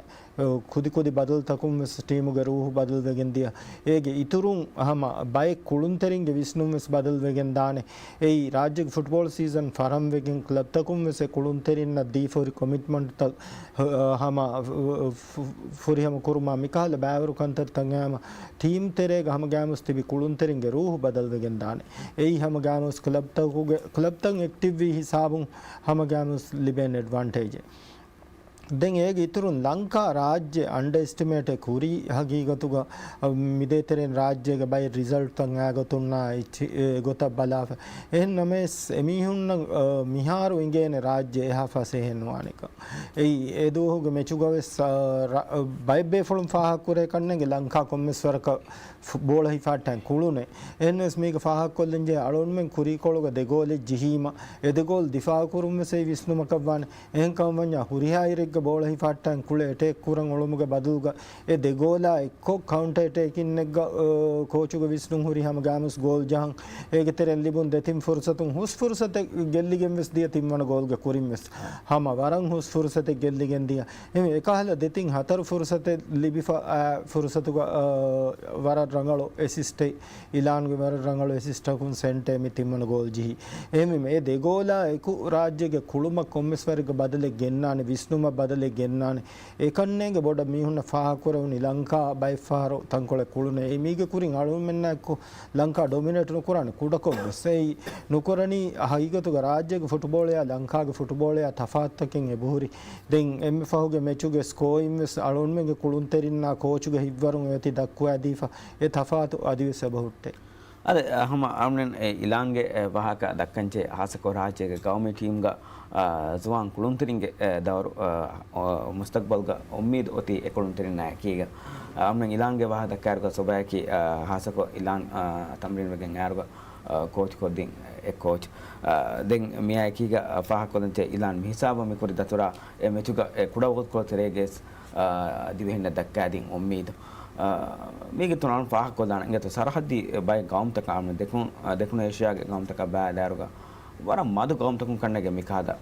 ކުދިކުދި ބަދަލުތަކުން ވެސް ޓީމުގެ ރޫހު ބަދަލުވެގެން ދިޔަ. އޭގެ އިތުރުން ހަމަ ބައެއް ކުޅުންތެރިންގެ ވިސްނުން ވެސް ބަދަލުވެގެން ދާނެ. އެއީ ރާއްޖޭގެ ފުޓްބޯޅަ ސީޒަން ފަށަން ވެގެން ކްލަބްތަކުން ވެސް އެ ކުޅުންތެރިންނަށް ދީފަ ހުރި ކޮމިޓްމަންޓްތައް، ހަ-، ހަމަ ފު-، ފު-، ފުރިހަމަ ކުރުމާ މިކަހަލަ ބައިވަރު ކަންތައްތައް އައިމަ ޓީމް ތެރޭގަ ހަމަ ގާމުސް ތިބި ކުޅުންތެރިންގެ ރޫހު ބަދަލުވެގެން ދާނެ. އެއީ ހަމަ ގާމުސް ކްލަބްތަކުގެ، ކްލަބްތައް އެކްޓިވްވީ ހިސާބުން ހަމަ ގާމުސް ލިބޭނެ އެޑްވާންޓޭޖެއް. ދެން އޭގެ އިތުރުން ލަންކާ ރާއްޖެ އަންޑައެސްޓިމޭޓެއް ކުރީ ހަގީގަތުގަ، އަ، މިދޭތެރެއިން ރާއްޖޭގެ ބައެއް ރިޒަލްޓްތައް އައިގޮތުންނާ އެއްޗި-، އެ ގޮތަށް ބަލާފަ. އެހެން ނަމަވެސް އެމީހުންނަށް، އަ، މިހާރު އިނގޭނެ ރާއްޖެ އެހާ ފަސޭހައެއް ނުވާނެކަން. އެއީ އެ ދުވަހުގެ މެޗުގަވެސް، އަ، ރަ-، ބައެއް ބޭފުޅުން ފާހަގަކުރޭ ކަންނޭނގެ ލަންކާ ކޮންމެސް ވަރަކަށް ފު-، ބޯޅަ ހިފާއްޓަން ކުޅުނެ. އެހެންވެސް މީގަ ފާހަގަކޮށްލަންޖެހޭ އަޅުންމެން ކުރީކޮޅުގަ ދެ ގޯލެއް ޖެހީމަ، އެ ދެ ގޯލް ދިފާއުކުރުން ވެސް އެއީ ވިސްނުމަކަށް ވާނެ. އެހެންކަމަށް ވަންޏާ ހުރިހާ އިރެއްގަ ބޯޅަ ހިފާއްޓަން ކުޅެ އެޓޭކް ކުރަން އުޅުމުގެ ބަދަލުގަ އެ ދެ ގޯލާ އެއްކޮށް ކައުންޓަރ އެޓޭކިންއެއްގަ، އަ، ކޯޗުގެ ވިސްނުން ހުރީ ހަމަ ގާމުސް ގޯލް ޖަހަން. އޭގެ ތެރެއިން ލިބުނު ދެތިން ފުރުސަތުން ހުސް ފުރުސަތެއް ގެއްލިގެން ވެސް ދިޔަ ތިންވަނަ ގޯލްގެ ކުރިން ވެސް. ހަމަ ވަރަށް ހުސް ފުރުސަތެއް ގެއްލިގެން ދިޔަ. އެމީ އެކަހަލަ ދެތިން ހަތަރު ފުރުސަތެއް ލިބިފަ، އާ، ފުރުސަތުގަ، އާ، ވަރަށް ރަނގަޅު އެސިސްޓެއް، އިލާންގެ ވަރަށް ރަނގަޅު އެސިސްޓަކުން ސެންޓޭ މި ތިންވަނަ ގޯލް ޖެހި. އެހެންވީމަ އެ ދެ ގޯލާ އެކު ރާއްޖޭގެ ކުޅުމަށް ކޮންމެސް ވަރެއްގެ ބަދަލެއް ގެންނާނެ، ވިސްނުމަށް ބަދަލެއް ގެންނާނެ. އެކަންނޭނގެ ބޮޑަށް މީހުންނަށް ފާހަގަކުރެވުނީ ލަންކާ ބައެއްފަހަރު ތަންކޮޅެއް ކުޅުނޭ. އެ މީގެ ކުރިން އަޅުމެންނާއެކު ލަންކާ ޑޮމިނޭޓް ނުކުރާނެ ކުޑަކޮށް ވެސް. އެއީ ނުކުރަނީ ހަގީގަތުގަ ރާއްޖޭގެ ފުޓުބޯޅަޔާ ލަންކާގެ ފުޓުބޯޅަޔާ ތަފާތުތަކެއް އެބަހުރި. ދެން އެންމެ ފަހުގެ މެޗުގެ ސްކޯއިން ވެސް އަޅުންމެންގެ ކުޅުންތެރިންނާ ކޯޗުގެ ހިތްވަރުން އެއޮތީ ދައްކުވާދީފަ އެ ތަފާތު އަދިވެސް އެބަހުއްޓޭ. އަދި، އަ، ހަމަ އަޅުން އެ އިލާންގެ، އެ، ވާހަކަ ދައްކަންޖެހޭ ހާއްސަކޮށް ރާއްޖޭގެ ގައުމީ ޓީމްގަ، އަ، ޒުވާން ކުޅުންތެރިންގެ، އެ، ދައުރު، އަ، އަ، މުސްތަގްބަލްގަ އުއްމީދު އޮތީ އެ ކުޅުންތެރިންނާ އެކީގަ. އަ، އަޅުން އިލާންގެ ވާހަކަ ދައްކާއިރުގަ ސޮބާއަކީ، އަ، ހާއްސަކޮށް އިލާން، އަ، ތަމްރީން ވެގެން އައިރުގަ، އަ، ކޯޗުކޮށްދިން އެ ކޯޗް. އަ، ދެން މިއާ އެކީގަ، އަ، ފާހަގަކޮށްލަންޖެހޭ އިލާން މިހިސާބަށް މިކުރި ދަތުރާ އެ މެޗުގަ އެ ކުޑަ ވަގުތުކޮޅު ތެރޭގައި، ދިވެހިންނަށް ދައްކާދިން އުއްމީދު. މީގެ ތުނާން ފާހަގަކޮށްލާނެ އިނގޭތޯ، ސަރަހައްދީ ބައެއް ގައުމުތަކާ ދެކުނު، ދެކުނު އޭޝިޔާގެ ގައުމުތަކާ ބައި ދާއިރުގަ ވަރަށް މަދު ގައުމުތަކުން ކަންނޭގެ މިކަހަލަ،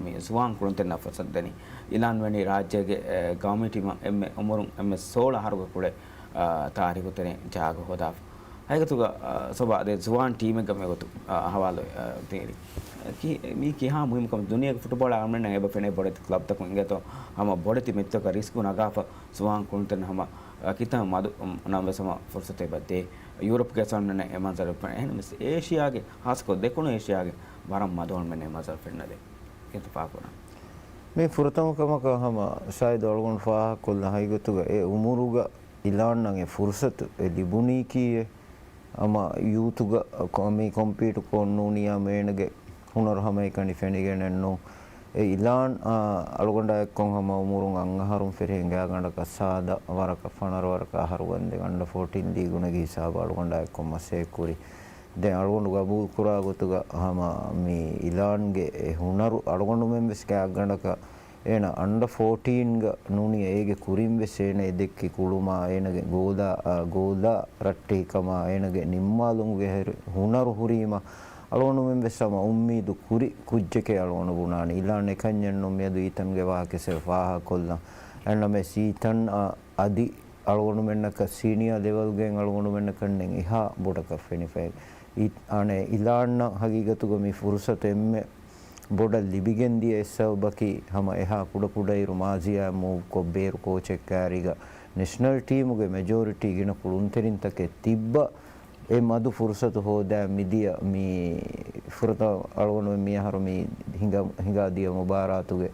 މި ޒުވާން ކުޅުންތެރިންނަށް ފުރުސަތު ދެނީ. އިލާން ވަނީ ރާއްޖޭގެ، އެ، ގައުމީ ޓީމަށް އެންމެ އުމުރުން އެންމެ ސޯޅަ އަހަރުގެ ކުޅެ، އާ، ތާރީޚުތެރިން ޖާގަ ހޯދާފަ. ހަގީގަތުގަ، އާ، ސޮބާ ދެ ޒުވާން ޓީމެއްގަ މިގޮތު، އާ، އަހުވާލު، އާ، ތިއްރި. ކި-، މީ ކިހާ މުހިއްމުކަމެއް ދުނިޔޭގެ ފުޓުބޯޅަ އަޅަމެންނަށް އެބަ ފެނޭ ބޮޑެތި ކްލަބްތަކުން އިނގޭތޯ، ހަމަ ބޮޑެތި މެޗްތަކަށް ރިސްކު ނަގާފަ ޒުވާން ކުޅުންތެރިން ހަމަ، އާ، ކިތަންމެ މަދު، ނަމަވެސް ހަމަ ފުރުސަތެއް އެބަ ދޭ. ޔޫރަޕްގެ އަޅަމެންނަށް އެ މަންޒަރު ފެނޭ. އެހެންވެސް އޭޝިޔާގެ، ހާއްސަކޮށް ދެކުނު އޭޝިޔާގެ ވަރަށް މަދު އަޅަމެން އެ މަންޒަރު ފެންނަދޭ. ކިތަފާކުރަން. މީ ފުރަތަމަ ކަމަކަށް ހަމަ ޝާހިދު އަޅުގަނޑު ފާހަގަކޮށްލަން ހަގީގަތުގަ އެ އުމުރުގަ އިލާންއަށް އެ ފުރުސަތު އެ ލިބުނީކީއެއް ހަމަ ޔޫތުގަ ކޮ-، މި ކޮމްޕީޓު ކޮށް ނޫނިއްޔާ މޭނަގެ ހުނަރު ހަމައެކަނި ފެނިގެނެއްނު. އެ އިލާން، އާ، އަޅުގަނޑާ އެއްކޮށް ހަމަ އުމުރުން އަށް އަހަރުން ފެށިގެން ގާތްގަނޑަކަށް ސާދަ ވަރަކަށް ފަނަރަ ވަރަކަށް އަހަރު ވަންދެން އަންޑަ ފޯޓީން ލީގުން ނެގި ހިސާބަށް އަޅުގަނޑާ އެއްކޮށް މަސައްކަތް ކުރި. ދެން އަޅުގަނޑު ގަބޫލު ކުރާ ގޮތުގަ ހަމަ މި އިލާންގެ އެ ހުނަރު އަޅުގަނޑުމެން ވެސް ގާތްގަނޑަކަށް އޭނަ އަންޑަ ފޯޓީންގަ ނޫނީ އޭގެ ކުރިން ވެސް އޭނަ އެ ދެއްކި ކުޅުމާ، އޭނަގެ ގޯލާ، އާ، ގޯލާ ރައްޓެހިކަމާ، އޭނަގެ ނިންމާލުމުގެ ހުރި ހުނަރު ހުރީމަ، އަޅުގަނޑުމެން ވެސް ހަމަ އުއްމީދު ކުރި ކުއްޖެކޭ އަޅުގަނޑު ބުނާނީ. އިލާން އެކަންޏެއްނު މިއަދު އީތަންގެ ވާހަކަ އެސެ ފާހަގަކޮށްލަން. އެންނަމެސް އީތަން އަ-، އަދި އަޅުގަނޑުމެންނަކަށް ސީނިއާ ލެވެލްގައިން އަޅުގަނޑުމެންނަކަށް އެހާ ބޮޑަކަށް ފެނިފައި. އި-، އަނެއް އިލާންއަށް ހަގީގަތުގަ މި ފުރުސަތު އެންމެ ބޮޑަށް ލިބިގެންދިޔަ އެއް ސަބަބަކީ ހަމަ އެހާ ކުޑަކުޑައިރު މާޒިޔާ މޫވްކޮށް ބޭރު ކޯޗެއް ކާރީގަ ނެޝަނަލް ޓީމުގެ މެޖޯރިޓީ ގިނަ ކުޅުންތެރިންތަކެއް ތިއްބަ އެ މަދު ފުރުސަތު ހޯދާ މިދިޔަ މި ފުރަތަމަ އަޅުގަނޑުމެން މިއަހަރު މި ހިނގާ، ހިނގާދިޔަ މުބާރާތުގެ،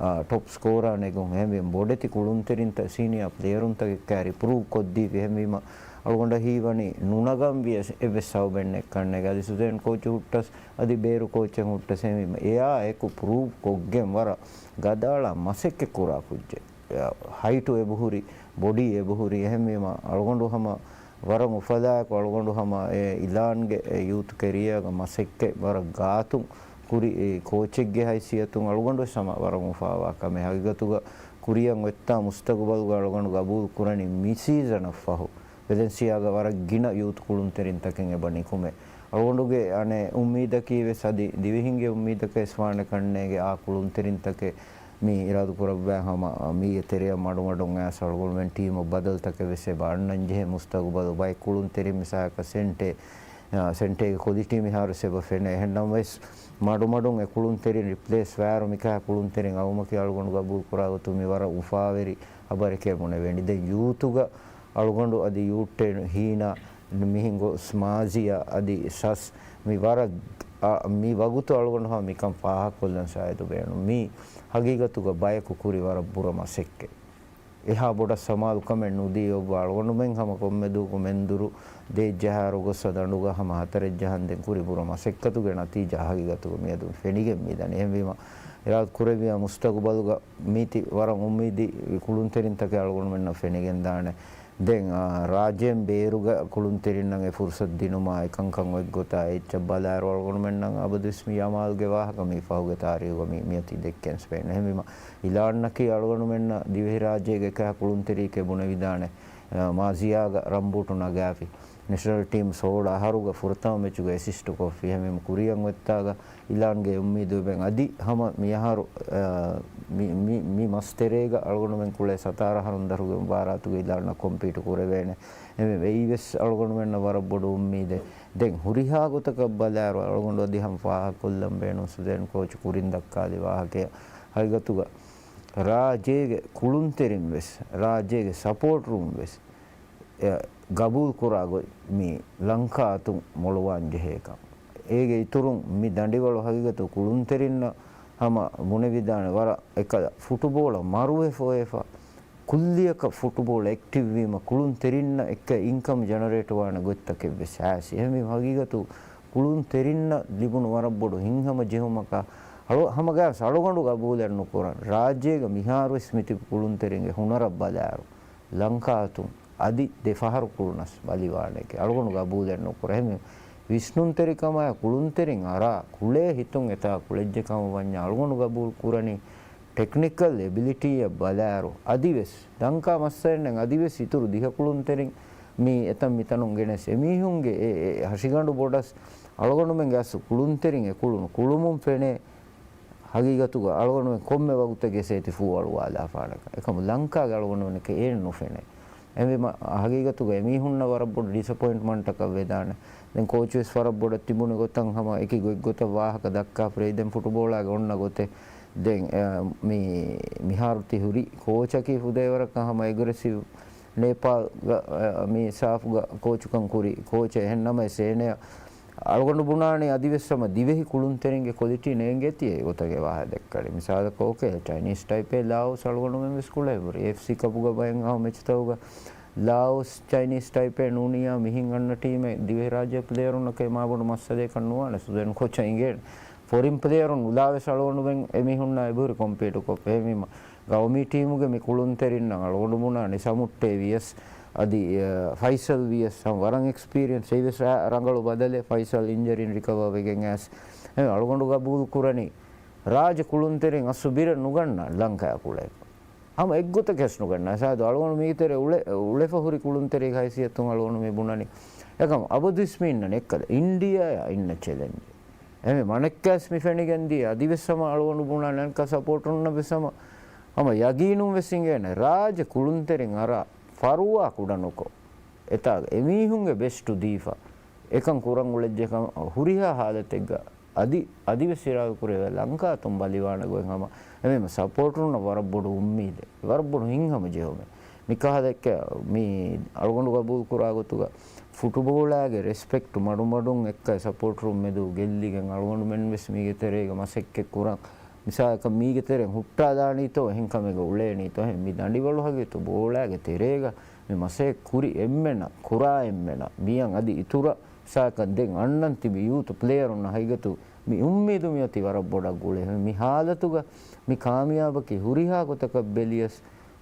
އާ، ޓޮޕް ސްކޯރާ ނެގުން. އެހެންވީމަ ބޮޑެތި ކުޅުންތެރިންތައް ސީނިއާ ޕްލޭޔަރުންތަކެއް ކާރި ޕްރޫވް ކޮށްދީފި. އެހެންވީމަ އަޅުގަނޑަށް ހީވަނީ ނުނަގަންވިޔަސް އެއްވެސް ސަބަބެއް ނެތްކަންނޭގެ. އަދި ސުޒޭން ކޯޗު ހުއްޓަސް އަދި ބޭރު ކޯޗެއް ހުއްޓަސް އެހެންވީމަ އެއާ އެކު ޕްރޫވް ކޮށްގެން ވަރަށް ގަދައަޅާ މަސައްކަތް ކުރާ ކުއްޖެއް. އެ، ހައިޓު އެބަހުރި، ބޮޑީ އެބަހުރި. އެހެންވީމަ އަޅުގަނޑު ހަމަ ވަރަށް އުފަލާއެކު އަޅުގަނޑު ހަމަ އެ އިލާންގެ އެ ޔޫތު ކެރިއާގަ މަސައްކަތް ވަރަށް ގާތުން ކުރި އެ ކޯޗެއްގެ ހައިސިއްޔަތުން އަޅުގަނޑުވެސް ހަމަ ވަރަށް އުފާވާ ކަމެއް. ހަގީގަތުގަ ކުރިއަށް އޮތްތާ މުސްތަގުބަލުގަ އަޅުގަނޑު ގަބޫލު ކުރަނީ މި ސީޒަނަށް ފަހު ވެލެންސިއާގަ ވަރަށް ގިނަ ޔޫތު ކުޅުންތެރިންތަކެއް އެބަ ނިކުމޭ. އަޅުގަނޑުގެ އަނެއް އުއްމީދަކީ ވެސް އަދި ދިވެހިންގެ އުއްމީދަކަށް ވެސް ވާނެ ކަންނޭގެ އާ ކުޅުންތެރިންތަކެއް މި އިރާދަކުރައްވާ ހަމަ މީގެ ތެރެއަށް މަޑުމަޑުން އައިސް އަޅުގަނޑުމެން ޓީމު ބަދަލުތަކެއް ވެސް އެބަ އަންނަން ޖެހޭ މުސްތަގުބަލު ބައެއް ކުޅުންތެރިން މިސާލަކަށް ސެންޓޭ، އާ، ސެންޓޭގެ ކޮލިޓީ މިހާރު ވެސް އެބަ ފެނޭ. އެހެންނަމަވެސް މަޑުމަޑުން އެ ކުޅުންތެރިން ރިޕްލޭސް ވާއިރު މިކަހަލަ ކުޅުންތެރިން އައުމަކީ އަޅުގަނޑު ގަބޫލު ކުރާ ގޮތުން މި ވަރަށް އުފާވެރި ޚަބަރެކޭ ބުނެވޭނީ. ދެން ޔޫތުގަ އަޅުގަނޑު އަދި ޔޫއެއްޓީން ހީނާ މިހިނގު މާޒިޔާ އަދި ސަސް މި ވަރަށް، އަ، މި ވަގުތު އަޅުގަނޑު ހަމަ މިކަން ފާހަގަކޮށްލަން ޝާހިދު ބޭނުން. މީ ހަގީގަތުގަ ބަޔަކު ކުރި ވަރަށް ބުރަ މަސައްކަތް. އެހާ ބޮޑަށް ސަމާލުކަމެއް ނުދީ އޮއްވާ އަޅުގަނޑުމެން ހަމަ ކޮންމެ ދުވަހަކު މެންދުރު ދޭއްޖަހާއިރު ގޮސް ދަނޑުގަ ހަމަ ހަތަރެއް ޖަހަންދެން ކުރި ބުރަ މަސައްކަތުގެ ނަތީޖާ ހަގީގަތުގަ މިއަދު ފެނިގެން މިދަނީ. އެހެންވީމަ އިރާދަ ކުރެއްވިޔާ މުސްތަގުބަލުގަ މީތި ވަރަށް އުއްމީދީ ކުޅުންތެރިންތަކެއް އަޅުގަނޑުމެންނަށް ފެނިގެންދާނެ. ދެން، އާ، ރާއްޖޭން ބޭރުގަ ކުޅުންތެރިންނަށް އެ ފުރުސަތު ދިނުމާ އެކަންކަން އޮތްގޮތާ އެއްޗަށް ބަލާއިރު އަޅުގަނޑުމެންނަށް އަބަދުވެސް މި އަމާލުގެ ވާހަކަ މި ފަހުގެ ތާރީހުގަ މި، މިއޮތީ ދެއްކެން ސްޕެއިން. އެހެންވީމަ އިލާންއަކީ އަޅުގަނޑުމެންނަށް ދިވެހިރާއްޖޭގެ އެކަހަލަ ކުޅުންތެރިއެކޭ ބުނެވިދާނެ. އާ، މާޒިޔާގަ ރަންބޫޓު ނަގާފި. ނެޝަނަލް ޓީމް ސޯޅަ އަހަރުގަ ފުރަތަމަ މެޗުގަ އެސިސްޓު ކޮށްފި. އެހެންވީމަ ކުރިއަށް އޮތްތާގަ އިލާންގެ އުއްމީދު އެބަ އަދި ހަމަ މިއަހަރު، އާ، މި، މި، މި މަސްތެރޭގަ އަޅުގަނޑުމެން ކުޅޭ ސަތާރަ އަހަރުން ދަށުގެ މުބާރާތުގަ އިލާންއަށް ކޮމްޕީޓު ކުރެވޭނެ. އެމެ އެއީވެސް އަޅުގަނޑުމެންނަށް ވަރަށް ބޮޑު އުއްމީދެއް. ދެން ހުރިހާ ގޮތަކަށް ބަލާއިރު އަޅުގަނޑު އަދި ހަމަ ފާހަގަކޮށްލަން ބޭނުން ސުޒޭން ކޯޗު ކުރިން ދައްކާލި ވާހަކައެއް. ހަގީގަތުގަ ރާއްޖޭގެ ކުޅުންތެރިން ވެސް، ރާއްޖޭގެ ސަޕޯޓަރުން ވެސް އެ، ގަބޫލު ކުރާ ގޮތް މި ލަންކާ އަތުން މޮޅުވާން ޖެހޭކަން. އޭގެ އިތުރުން މި ދަނޑިވަޅު ހަގީގަތު ކުޅުންތެރިންނަށް ހަމަ ބުނެވިދާނެ ވަރަށް އެކަލަ ފުޓުބޯޅަ މަރުވެފަ އޮވެފަ. ކުއްލިއަކަށް ފުޓުބޯޅަ އެކްޓިވް ވީމަ ކުޅުންތެރިންނަށް އެއްކަ އިންކަމް ޖެނަރޭޓް ވާނެ ގޮތްތަކެއް ވެސް އައިސް. އެހެންވީމަ ހަގީގަތު ކުޅުންތެރިންނަށް ލިބުނު ވަރަށް ބޮޑު ހިތްހަމަ ޖެހުމަކަށް އަޅު-، ހަމަ ގާސް އަޅުގަނޑު ގަބޫލެއް ނުކުރަން. ރާއްޖޭގަ މިހާރުވެސް މިތިބި ކުޅުންތެރިންގެ ހުނަރަށް ބަލާއިރު ލަންކާ އަތުން އަދި ދެ ފަހަރު ކުޅުނަސް ބަލިވާނެކޭ. އަޅުގަނޑު ގަބޫލެއް ނުކުރޭ. އެހެން ވިސްނުންތެރިކަމާއި ކުޅުންތެރިން އަރާ ކުޅޭ ހިތުން އެތާ ކުޅެއްޖެ ކަމަށް ވަންޏާ އަޅުގަނޑު ގަބޫލު ކުރަނީ ޓެކްނިކަލް އެބިލިޓީއަށް ބަލާއިރު، އަދިވެސް ލަންކާ މައްސަލައެއްނެތް، އަދިވެސް އިތުރު ދިހަ ކުޅުންތެރިން މި އެތަން މިތަނުން ގެނެސް އެމީހުންގެ އެ، އެ ހަށިގަނޑު ބޮޑަސް އަޅުގަނޑުމެންގެ އަސްލު ކުޅުންތެރިން އެ ކުޅުނު ކުޅުމުން ފެނޭ. ހަގީގަތުގަ އަޅުގަނޑުމެން ކޮންމެ ވަގުތެއްގެ ސޭތި ފޫއަޅުވާލާފާނެކަން. އެކަމު ލަންކާގެ އަޅުގަނޑުމެންނަކަށް އެއެއް ނުފެނޭ. އެހެންވީމަ، ހަގީގަތުގަ އެމީހުންނަށް ވަރަށް ބޮޑު ޑިސަޕޮއިންޓްމަންޓަކަށް ވެދާނެ. ދެން ކޯޗުވެސް ވަރަށް ބޮޑަށް ތިބުނި ގޮތަށް ހަމަ އެކި ގޮތްގޮތަށް ވާހަކަ ދައްކާފަ ރޭ. ދެން ފުޓުބޯޅާގެ އޮންނަ ގޮތެއް. ދެން، އެ، މި، މިހާރު ތި ހުރި ކޯޗަކީ ފުދޭވަރަކަށް ހަމަ އެގްރެސިވް. ނޭޕާލްގަ، އެ، މި ސާފްގަ ކޯޗުކަން ކުރި ކޯޗެއް. އެހެން ނަމަވެސް އޭނަޔަށް އަޅުގަނޑު ބުނާނީ އަދިވެސް ހަމަ ދިވެހި ކުޅުންތެރިންގެ ކޮލިޓީ ނޭނގޭތީ އެ ގޮތަށް ވާހަކަ ދައްކާނީ. މިސާލަކަށް އޯކޭ، ޗައިނީސް ޓައިޕޭ ލާއޯސް އަޅުގަނޑުމެން ވެސް ކުޅެވި. އެފްސީ ކަޕުގަ ބައެއް ހަމަ މެޗުތަކުގަ ލާއޯސް ޗައިނީސް ޓައިޕޭ ނޫނިއްޔާ މިހިން އަންނަ ޓީމެއް ދިވެހިރާއްޖެ ޕްލޭޔަރުންނަކަށް މާބޮޑު މައްސަލައެއްކަން ނުވާނެ. ސުޒެން ކޯޗަށް އިނގޭނެ. ފޮރިން ޕްލޭޔަރުން އުލާވެސް އަޅުގަނޑުމެން އެމީހުންނާ އެބަހުރި ކޮމްޕީޓުކޮށްފަ. އެހެންވީމަ، ގައުމީ ޓީމުގެ މި ކުޅުންތެރިންނަށް އަޅުގަނޑު ބުނާނީ ސަމުއްޓޭ ވިޔަސް، އަދި، އަ، ފައިސަލް ވިޔަސް، ހަމަ ވަރަށް އެކްސްޕީރިއެންސް. އެއީވެސް ރަ-، ރަނގަޅު ބަދަލެއް. ފައިސަލް އިންޖަރީން ރިކަވަރ ވެގެން އައިސް. އެހެން އަޅުގަނޑު ގަބޫލު ކުރަނީ ރާޖެ ކުޅުންތެރިން އަސްލު ބިރެއް ނުގަންނަ ލަންކާ ކުޅޭ. ހަމަ އެއްގޮތަކަށް ނުގަންނަ. ސާދު އަޅުގަނޑު މީގެ ތެރޭ އުޅެ-، އުޅެފަ ހުރި ކުޅުންތެރި ހައިސިއްޔަތުން އަޅުގަނޑު މި ބުނަނީ. އެކަމް އަބަދުވެސް މި އިންނަނީ އެއްކަލަ އިންޑިއާއާ އިންނަ ޗެލެންޖެއް. އެމެ މަނެއްކާސް މި ފެނިގެން ދިޔަ އަދިވެސް ހަމަ އަޅުގަނޑު ބުނާ ނަންކަ ސަޕޯޓުންނަށް ވެސް ހަމަ، ހަމަ ޔަގީނުން ވެސް އިނގޭނެ ރާޖެ ކުޅުންތެރިން އަރާ ފަރުވާ ކުޑަނުކޮށް، އެތާގަ އެމީހުންގެ ބެސްޓު ދީފަ، އެކަން ކުރަން އުޅެއްޖެކަން ހުރިހާ ހާލަތެއްގަ އަދި، އަދިވެސް އިރާދަކުރެވޭ ލަންކާ އަތުން ބަލިވާނެ ގޮތް ހަމަ އެމެމެ ސަޕޯޓުންނަށް ވަރަށް ބޮޑު އުއްމީދެއް، ވަރަށް ބޮޑު ހިތްހަމަޖެހުމެއް. މިކަހަލަ އެއްކަ-، މި އަޅުގަނޑު ގަބޫލު ކުރާ ގޮތުގަ ފުޓުބޯޅާގެ ރެސްޕެކްޓު މަޑުމަޑުން އެއްކަ ސަޕޯޓަރުން މެދު ގެއްލިގެން އަޅުގަނޑުމެން ވެސް މީގެ ތެރޭގަ މަސައްކަތް ކުރަން. މިސާލަކަށް މީގެ ތެރެއިން ހުއްޓާލާނީތޯ އެހެން ކަމެއްގަ އުޅޭނީތޯ އެހެން މި ދަނޑިވަޅު ހަގީގަތު ބޯޅާގެ ތެރޭގަ މި މަސައްކަތް ކުރި އެންމެނަށް، ކުރާ އެންމެނަށް މިއަށް އަދި އިތުރަށް ސާކަން ދެން އަންނަން ތިބި ޔޫތު ޕްލޭޔަރުންނަށް ހަގީގަތު މި އުއްމީދު މިއޮތީ ވަރަށް ބޮޑަށް ގުޅޭ. މި ހާލަތުގަ މި ކާމިޔާބަކީ ހުރިހާ ގޮތަކަށް ބެލިޔަސް،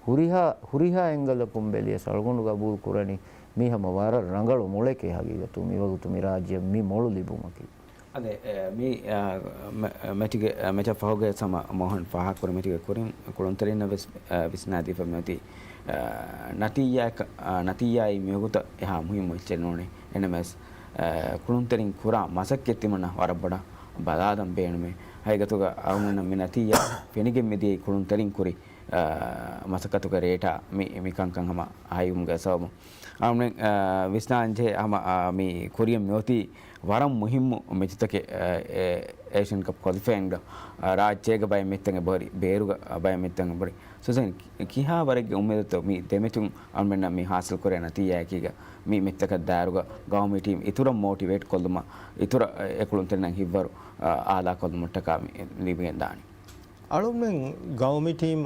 ހުރިހާ، ހުރިހާ އެންގަލަކުން ބެލިޔަސް އަޅުގަނޑު ގަބޫލު ކުރަނީ މީ ހަމަ ވަރަށް ރަނގަޅު މޮޅެކޭ ހަގީގަތު މިވަގުތު މި ރާއްޖެއަށް މި މޮޅު ލިބުމަކީ. އަދެ، އެ، މި، އަ، މެ-، މެޗުގެ، އަ، މެޗަށް ފަހުގެ ސަމަ މޯހަން ފާހަގަކުރި މެޗުގެ ކުރިން ކުޅުންތެރިންނަށް ވެސް، އަ، ވިސްނާދީފަ މިއޮތީ، އަ، ނަތީޖާއަކަށް، އަ، ނަތީޖާއީ މިވަގުތަށް އެހާ މުހިއްމު އެއްޗެއް ނޫނޭ. އެނަމެސް، އަ، ކުޅުންތެރިން ކުރާ މަސައްކަތް ތިމަންނަ ވަރަށް ބޮޑަށް ބަލާލަން ބޭނުމޭ. ހަގީގަތުގަ އަޅުގަނޑަށް މި ނަތީޖާ ފެނިގެން މިދިޔައީ ކުޅުންތެރިން ކުރި، އަ، މަސައްކަތުގެ ރޭޓާ މި، މި ކަންކަން ހަމަ ހައިވުމުގެ ސަބަބުން. އަޅުގަނޑު، އަ، ވިސްނާންޖެހޭ ހަމަ، އަ، މި ކުރިއަށް މިއޮތީ ވަރަށް މުހިއްމު މެޗުތަކެއް، އެ، އޭޝިއަން ކަޕް ކޮލިފައިންގަ، އަ، ރާއްޖޭގަ ބައެއް މެޗުތައް އެބަހުރި، ބޭރުގަ ބައެއް މެޗުތައް އެބަހުރި. ސުޒެން، ކިހާ ވަރެއްގެ އުއްމީދުތޯ މި ދެމެޗުން އަޅުމެންނަށް މި ހާސިލް ކުރޭ ނަތީޖާއަކީގަ މި މެޗުތަކަށް ދާއިރުގަ ގައުމީ ޓީމް އިތުރަށް މޯޓިވޭޓް ކޮށްލުމަށް، އިތުރަށް އެ ކުޅުންތެރިންނަށް ހިތްވަރު، އާ، އާލާ ކޮށްލުމަށްޓަކާ މި ލިބިގެން ދާނީ. އަޅުމެން ގައުމީ ޓީމް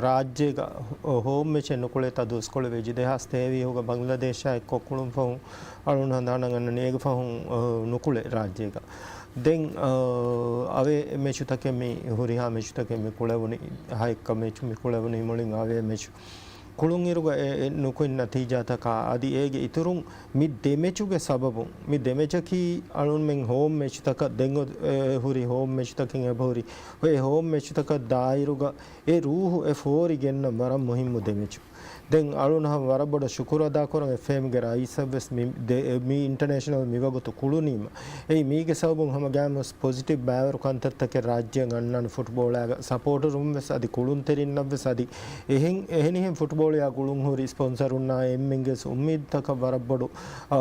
ރާއްޖޭގަ ހޯ-، ހޯމް މެޗެއް ނުކުޅޭ ތަ ދުވަސްކޮޅެއް ވެއްޖެ. ދެހާސް ތޭވީހުގަ ބަންގްލަދޭޝާ އެއްކޮށް ކުޅުން ފަހުން އަޅުން ހަނދާނަށް ގަންނަނީ އޭގެ ފަހުން، އަ، ނުކުޅޭ ރާއްޖޭގަ. ދެން، އަ، އަވޭ މެޗުތަކެއް މި ހުރިހާ މެޗުތަކެއް މި ކުޅެވުނީ، ހައެއްކަ މެޗު މި ކުޅެވުނީ މުޅިން އަވޭ މެޗު. ކުޅުންއިރުގަ އެ، އެ ނުކުތް ނަތީޖާތަކާ އަދި އޭގެ އިތުރުން މި ދެމެޗުގެ ސަބަބުން، މި ދެމެޗަކީ އަޅުންމެން ހޯމް މެޗުތަކަށް ދެން އޮ-، އެ، ހުރި ހޯމް މެޗުތަކެއް އެބަހުރި. އެ ހޯމް މެޗުތަކަށް ދާއިރުގަ އެ ރޫހު އެ ފޯރި ގެންނަން ވަރަށް މުހިއްމު ދެމެޗު. ދެން އަޅުން ހަމަ ވަރަށް ބޮޑަށް ޝުކުރު އަދާކުރަން އެފްއޭއެމްގެ ރައީސަށްވެސް މި ދެ-، މި އިންޓަނޭޝަނަލް މިވަގުތު ކުޅުނީމަ. އެއީ މީގެ ސަބަބުން ހަމަ ގައިމުވެސް ޕޮޒިޓިވް ބައިވަރު ކަންތައްތަކެއް ރާއްޖެއަށް އަންނާނެ ފުޓްބޯޅައިގަ ސަޕޯޓަރުންވެސް އަދި ކުޅުންތެރިންނަށްވެސް އަދި އެހެން، އެހެނިހެން ފުޓްބޯޅައާ ގުޅުންހުރި ސްޕޮންސަރުންނާ އެންމެންގެ އުއްމީދުތަކަށް ވަރަށް ބޮޑު، އާ،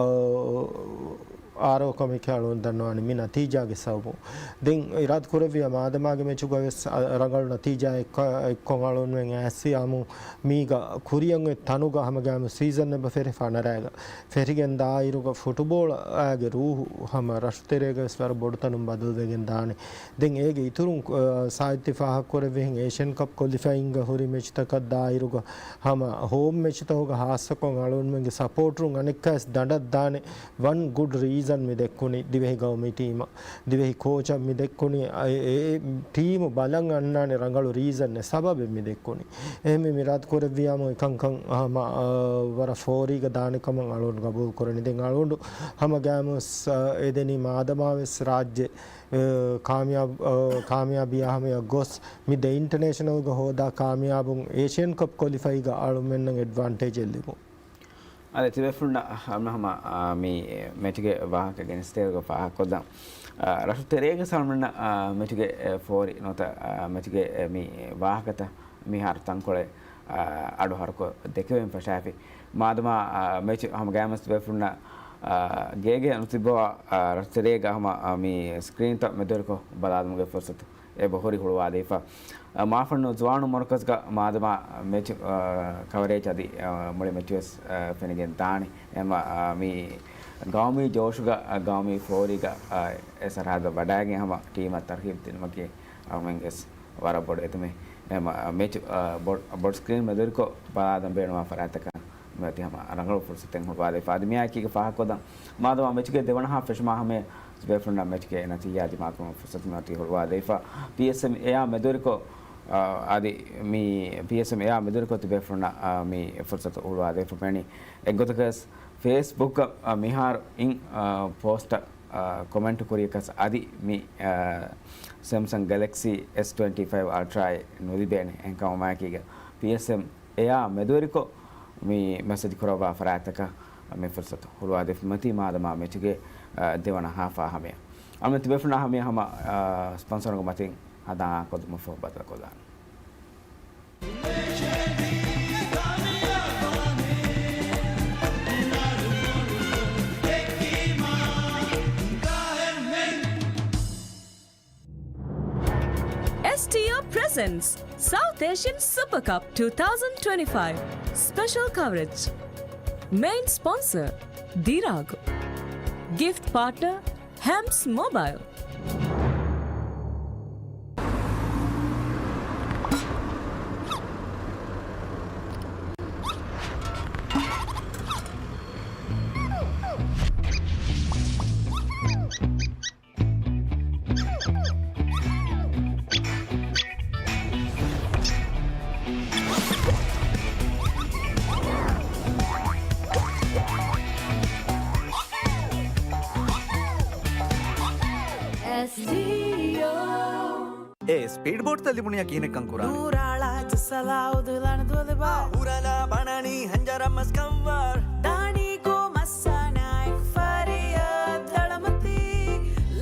އާރޯކަމެކޭ އަޅުން ދަންނަވާނެ މި ނަތީޖާގެ ސަބަބުން. ދެން އިރާދަ ކުރެއްވިޔާ މާދަމާގެ މެޗުގަވެސް އަ-، ރަނގަޅު ނަތީޖާ އެއްކޮ-، އެއްކޮށް އަޅުންމެން އައިސް އާމު މީގަ ކުރިއަށް އޮތް ތަނުގަ ހަމަގައިމު ސީޒަން އެބަ ފެށި ފަނަރައިގަ ފެށިގެން ދާއިރުގަ ފުޓުބޯޅައިގެ ރޫހު ހަމަ ރަށުތެރޭގަވެސް ވަރަށް ބޮޑު ތަނުން ބަދަލުވެގެން ދާނެ. ދެން އޭގެ އިތުރުން، އަ، ސާއިދް ތި ފާހަގަކުރެއްވިހެން އޭޝިއަން ކަޕް ކޮލިފައިންގަ ހުރި މެޗުތަކަށް ދާއިރުގަ ހަމަ ހޯމް މެޗުތަކުގަ ހާއްސަކޮށް އަޅުންމެންގެ ސަޕޯޓަރުން އަނެއްކާވެސް ދަނޑަށް ދާނެ ވަން ގުޑް ރީޒަން މި ދެއްކުނީ ދިވެހި ގައުމީ ޓީމަށް. ދިވެހި ކޯޗަށް މި ދެއްކުނީ އެ، އެ، އެ ޓީމު ބަލަން އަންނާނެ ރަނގަޅު ރީޒަނެއް ސަބަބެއް މި ދެއްކުނީ. އެހެންވެ މި ރައްދު ކުރެއްވިޔާމު އެކަންކަން ހަމަ، އާ، ވަރަށް ފޯރީގަ ދާނެ ކަމަށް އަޅުގަނޑު ގަބޫލު ކުރަނީ. ދެން އަޅުގަނޑު ހަމަ ގައިމުވެސް، އާ، އެދެނީ މާދަމާވެސް ރާއްޖެ، އާ، ކާމިޔާބު، އާ، ކާމިޔާބީ ހަމަޔަށް ގޮސް މި ދެ އިންޓަނޭޝަނަލްގަ ހޯދާ ކާމިޔާބުން އޭޝިއަން ކަޕް ކޮލިފައިގަ އަޅުމެންނަށް އެޑްވާންޓޭޖެއް ލިބުން. އަދި ތިބޭފުޅުންނަށް ހަމަ، ހަމަ، އާ، މި މެޗުގެ ވާހަކަ ގެނެސްދޭއިރުގަ ފާހަގަކޮށްލަން. އާ، ރަށު ތެރޭގަ ސަލްމަން، އާ، މެޗުގެ، އެ، ފޯރި ނުވަތަ، އާ، މެޗުގެ، އެ، މި ވާހަކަތައް މިހާރު ތަންކޮޅެއް، އާ، އަޑުހަރުކޮށް ދެކެވެން ފަށާފި. މާދަމާ، އާ، މެޗު ހަމަ ގައިމުވެސް ތިބޭފުޅުންނަށް، އާ، ގޭގެ ނުތިއްބަވާ، އާ، ރަށު ތެރޭގަ ހަމަ، އާ، މި ސްކްރީންތައް މެދުވެރިކޮށް ބަލާލުމުގެ ފުރުސަތު އެބަހުރި ހުޅުވާލައިފަ. އަ، މާފަންނު ޒުވާނު މަރުކަޒުގަ މާދަމާ މެޗު، އަ، ކަވަރޭޖް އަދި، އަ، މުޅި މެޗުވެސް، އަ، ފެނިގެން ދާނެ. އެމަ، އަ، މި ގައުމީ ޖޯޝުގަ، އަ، ގައުމީ ފޯރީގަ، އަ، އެ ސަރަހައްދަށް ވަޑައިގެން ހަމަ ޓީމަށް ތަރުހީބު ދިނުމަކީ އަޅުމެންގެސް ވަރަށް ބޮޑު އެދުމެއް. އެމަ، އަ، މެޗު، އަ، ބޮޑް، ބޮޑް ސްކްރީން މެދުވެރިކޮށް ބަލާލަން ބޭނުންވާ ފަރާތަކަށް މިއޮތީ ހަމަ ރަނގަޅު ފުރުސަތެއް ހުޅުވާލައިފަ. އަދި މިއާއެކީގަ ފާހަގަކޮށްލަން. މާދަމާ މެޗުގެ ދެވަނަ ހާފް ފެށުމާ ހަމަޔަށް ތިބޭފުޅުންނަށް މެޗުގެ ނަތީޖާ ދިމާކުރުމަށް ފުރުސަތު މިއޮތީ ހުޅުވާލައިފަ. ޕީއެސްއެމް އެއާ މެދުވެރިކޮށް، އާ، އަދި މި ޕީއެސްއެމް އެއާ މެދުވެރިކޮށް ތިބޭފުޅުންނަށް، އާ، މި ފުރުސަތު ހުޅުވާލައިފަ މެނީ. އެއްގޮތަކަސް ފޭސްބުކް، އާ، މިހާރު އިން، އާ، ޕޯސްޓަށް، އާ، ކޮމެންޓު ކުރިޔަކަސް އަދި މި، އާ، ސެމްސަން ގެލެކްސީ އެސް ޓްވެންޓީ ފައިވް އަލްޓްރާއެއް ނުލިބޭނެ. އެހެންކަމުން މާއެކީގަ ޕީއެސްއެމް އެއާ މެދުވެރިކޮށް މި މެސެޖް ކުރައްވާ ފަރާތްތަކަށް މި ފުރުސަތު ހުޅުވާދެފަ މަތީ މާދަމާ މެޗުގެ، އަ، ދެވަނަ ހާފާ ހަމަޔަށް. އަޅުމެން ތިބޭފުޅުންނާ ހަމަޔަށް ހަމަ، އަ، ސްޕޮންސަރުންގެ މަތިން ހަނދާން އާކޮށްލުމަށްފަހު ބަދަލުކޮށްލާނަން. S T O presents South Asian Super Cup two thousand twenty-five special coverage. Main sponsor, Diragu. Gift partner, Hams Mobile. S T O. އޭ ސްޕީޑް ބޯޓްތައް ލިބުނިޔާ ކިހިނެއްކަން ކުރާނީ؟ ނޫރާޅާ ޖުއްސަލާ އުދުލަން ދުލިބާ. ހުރަލާ ބަނަނީ ހަންޖަރަމަސް ކަންވާރު. ދާނީ ކޯ މައްސާނާއެކު ފަރިޔާ ދަޅަމަތީ.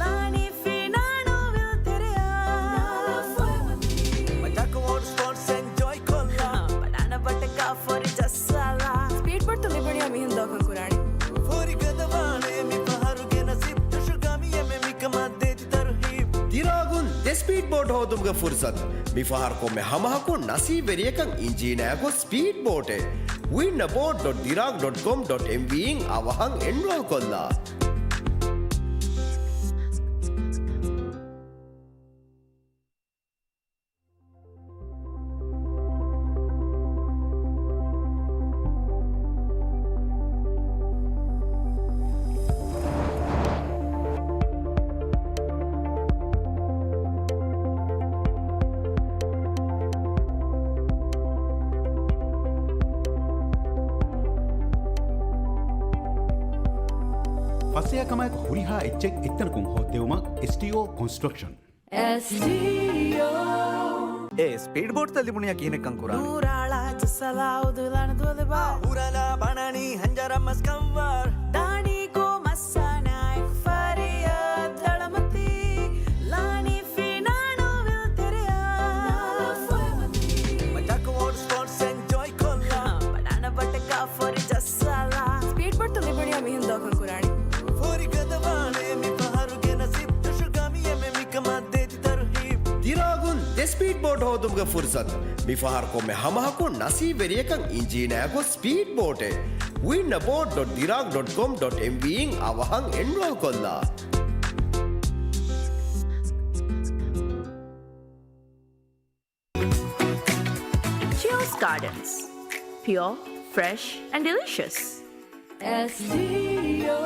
ލާނީ ފިނާނޯ ވިލް ތެރެޔާ. ނާ ފޮއެމަތީ. މަޖާކު ވޯޓް ސްޕޯޓްސް އެންޖޯއި ކޮށްލާ. ބަނާނަ ބަޓަކާ ފޮރި ޖައްސާލާ. ސްޕީޑް ބޯޓްތައް ލިބުނިޔާ މިހެން ދޯކަން ކުރާނީ. ފޯރި ގަދަވާނޭ މި ފަހަރުގެ ނަސީބް. ދުށު ގަމިޔަމެ މިކަމަށް ދޭތި ތަރުހީބް. ދިރާގުން ދެ ސްޕީޑް ބޯޓް ހޯދުމުގެ ފުރުސަތު. މި ފަހަރު ކޮންމެ ހަމަހަކުން ނަސީބްވެރިޔަކަށް އިންޖީނާ ގޮސް ސްޕީޑް ބޯޓެއް. ވިން އަބޯޓް ޑޮޓް ދިރާގް ޑޮޓް ކޮމް ޑޮޓް އެމްވީ އިން އަވަހަށް އެންރޯލް ކޮށްލާ. ފަސޭހަކަމާއެކު ހުރިހާ އެއްޗެއް އެއްތަނަކުން ހޯއްދެވުމަށް އެސްޓީއޯ ކޮންސްޓްރަކްޝަން. އެސްޓީއޯ. އޭ ސްޕީޑް ބޯޓްތައް ލިބުނިޔާ ކިހިނެއްކަން ކުރާނީ؟ ނޫރާޅާ ޖުއްސަލާ އުދުލަން ދުލިބާ. ހުރަލާ ބަނަނީ ހަންޖަރަމަސް ކަންވާރު. ދާނީ ކޯ މައްސާނާއެކު ފަރިޔާ ދަޅަމަތީ. ލާނީ ފިނާނޯ ވިލް ތެރެޔާ. ނާ ފޮއެމަތީ. މަޖާކު ވޯޓް ސްޕޯޓްސް އެންޖޯއި ކޮށްލާ. ބަނާނަ ބަޓަކާ ފޮރި ޖައްސާލާ. ސްޕީޑް ބޯޓްތައް ލިބުނިޔާ މިހެން ދޯކަން ކުރާނީ. ފޯރި ގަދަވާނޭ މި ފަހަރުގެ ނަސީބް. ދުށު ގަމިޔަމެ މިކަމަށް ދޭތި ތަރުހީބް. ދިރާގުން ދެ ސްޕީޑް ބޯޓް ހޯދުމުގެ ފުރުސަތު. މި ފަހަރު ކޮންމެ ހަމަހަކުން ނަސީބްވެރިޔަކަށް އިންޖީނާ ގޮސް ސްޕީޑް ބޯޓެއް. ވިން އަބޯޓް ޑޮޓް ދިރާގް ޑޮޓް ކޮމް ޑޮޓް އެމްވީ އިން އަވަހަށް އެންރޯލް ކޮށްލާ. Cheers Gardens. Pure, fresh and delicious. S D O.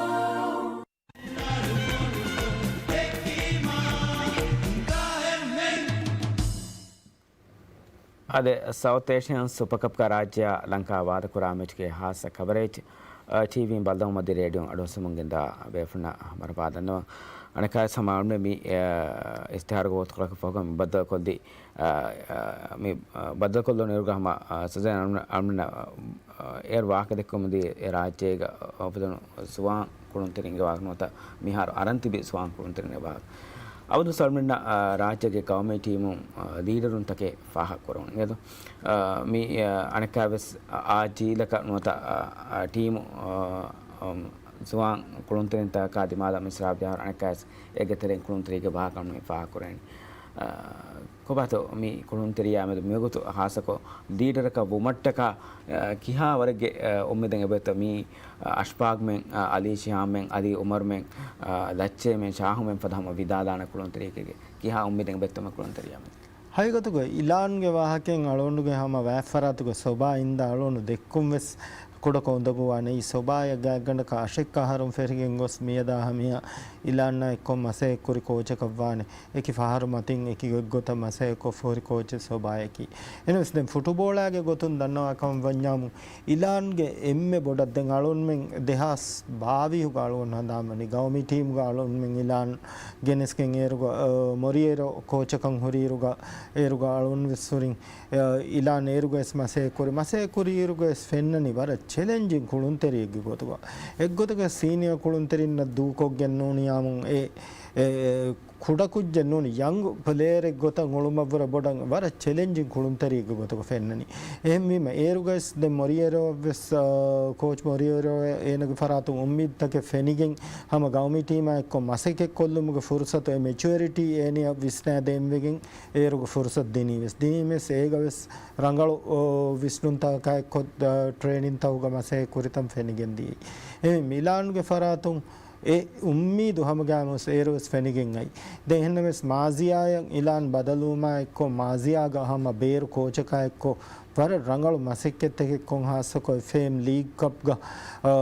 އާދެ، ސައުތް އޭޝިއަން ސުޕަ ކަޕްގަ ރާއްޖެއާ ލަންކާ ވާދަކުރާ މެޗުގެ ހާއްސަ ކަވަރޭޖް، އަ، ޓީވީން ބައްލަވުމަށް ދިރި ރޭޑިއޯ އަޑުއައްސަމުން ގެންދާ ބޭފުޅުންނަށް މަރު ބާދަންނަވަން. އަނެއްކާވެސް ހަމަ އަޅުމެން މި، އަ، އިސްތިހާރުގެ ވަގުތުކޮޅަކަށް ފަހުގަ މި ބައްދަލުކޮށްލި، އަ، އަ، މި، އަ، ބައްދަލުކޮށްލުނު އިރުގަ ހަމަ، އަ، ސުޒޭން އަޅުމެން، އަ، އޭރު ވާހަކަ ދެއްކުމުންދީ އެ ރާއްޖޭގަ އުފެދުނު ޒުވާން ކުޅުންތެރިންގެ ވާހަކަ ނުވަތަ މިހާރު އަރަން ތިބި ޒުވާން ކުޅުންތެރިންގެ ވާހަކަ. އަބަދު އަޅުމެންނަށް، އާ، ރާއްޖޭގެ ގައުމީ ޓީމުން، އާ، ލީޑަރުންތަކެއް ފާހަގަކުރަމުން އިނގޭތޯ. އާ، މި، އާ، އަނެއްކާވެސް އާ ޖީލަކަށް ނުވަތަ، އާ، އާ، ޓީމު، އާ، އަމް، ޒުވާން ކުޅުންތެރިންތަކާ ދިމާލަށް މިސްރާބް ޖަހާއިރު އަނެއްކާވެސް އޭގެ ތެރެއިން ކުޅުންތެރިއެއްގެ ވާހަކަ އަޅުމެން ފާހަގަކުރަނީ. އާ، ކޮބާތޯ މި ކުޅުންތެރިޔާ މެދު މިވަގުތު ހާއްސަކޮށް ލީޑަރަކަށް ވުމަށްޓަކާ، އާ، ކިހާ ވަރެއްގެ، އާ، އުއްމީދެއް އެބައޮތްތޯ މީ، އާ، އަޝްފާގްމެން، އާ، އަލީ ޝިހާމްމެން، އަލީ އުމަރުމެން، އާ، ލައްޗޭމެން، ޝާހުމެން ފަދަ ހަމަ ވިދާލާނެ ކުޅުންތެރިއެކޭ. ކިހާ އުއްމީދެއް އެބައޮތްތޯ މި ކުޅުންތެރިޔާ މެދު؟ ހަގީގަތުގަ އިލާންގެ ވާހަކައިން އަޅުގަނޑުގެ ހަމަ ވާތްފަރާތުގަ ސޮބާ އިންދާ އަޅުގަނޑު ދެއްކުން ވެސް ކުޑަކޮށް އުނދަގޫވާނެ. އެއީ ސޮބާއަށް ގާތްގަނޑަކަށް އަށެއް އަހަރުން ފެށިގެން ގޮސް މިއަދާ ހަމަޔަށް އިލާންއާ އެއްކޮށް މަސައްކަތް ކުރި ކޯޗަކަށް ވާނެ. އެކި ފަހަރު މަތިން އެކި ގޮތްގޮތަށް މަސައްކަތްކޮށް ފޯރި ކޯޗެއް ސޮބާއަކީ. އެހެނަސް ދެން ފުޓުބޯޅައިގެ ގޮތުން ދަންނަވާ ކަމަށް ވަންޏާމު، އިލާންގެ އެންމެ ބޮޑަށް ދެން އަޅުންމެން ދެހާސް ބާވީހުގަ އަޅުގަނޑު ހަނދާންވަނީ ގައުމީ ޓީމުގަ އަޅުންމެން އިލާން ގެނެސްގެން އޭރުގަ، އަ، މޮރިއޭރޯ ކޯޗަކަށް ހުރިއިރުގަ، އޭރުގަ އަޅުން ވެސް ހުރިން، އަ، އިލާން އޭރުގަ ވެސް މަސައްކަތް ކުރި، މަސައްކަތް ކުރިއިރުގަ ވެސް ފެންނަނީ ވަރަށް ޗެލެންޖިން ކުޅުންތެރިއެއްގެ ގޮތުގަ. އެއްގޮތަކަށް ސީނިއާ ކުޅުންތެރިންނަށް ދޫކޮށްގެން ނޫނިޔާމުން އެ، އެ، އެ، ކުޑަކުއްޖެއް ނޫނީ، ޔަންގް ޕްލޭޔަރެއް ގޮތަށް އުޅުމަށްވުރެ ބޮޑަށް ވަރަށް ޗެލެންޖިން ކުޅުންތެރިއެއްގެ ގޮތުގަ ފެންނަނީ. އެހެންވީމަ، އޭރުގައިސް ދެން މޮރިއޭރޯއަށްވެސް، އާ، ކޯޗް މޮރިއޭރޯ އޭނަގެ ފަރާތުން އުއްމީދުތަކެއް ފެނިގެން، ހަމަ ގައުމީ ޓީމާ އެއްކޮށް މަސައްކަތްކޮށްލުމުގެ ފުރުސަތު އެ މެޗުއަރިޓީ އޭނަޔަށް ވިސްނާދޭންވެގެން އޭރުގެ ފުރުސަތު ދިނީވެސް. ދިނީމެސް އޭގަވެސް ރަނގަޅު، އޯ، ވިސްނުންތަކާ އެއްކޮށް، އާ، ޓްރޭނިންތަކުގަ މަސައްކަތް ކުރިތަން ފެނިގެން ދިޔައީ. އެހެން އިލާންގެ ފަރާތުން އެ އުއްމީދު ހަމަގައިމުވެސް އޭރުވެސް ފެނިގެން އައި. ދެން އެހެންނަމަވެސް މާޒިޔާއަށް އިލާން ބަދަލުވުމާ އެއްކޮށް، މާޒިޔާގަ ހަމަ ބޭރު ކޯޗަކާ އެއްކޮށް، ވަރަށް ރަނގަޅު މަސައްކަތްތަކެއް ކޮށް، ހާއްސަކޮށް އެފްއޭއެމް ލީގް ކަޕްގަ، އާ،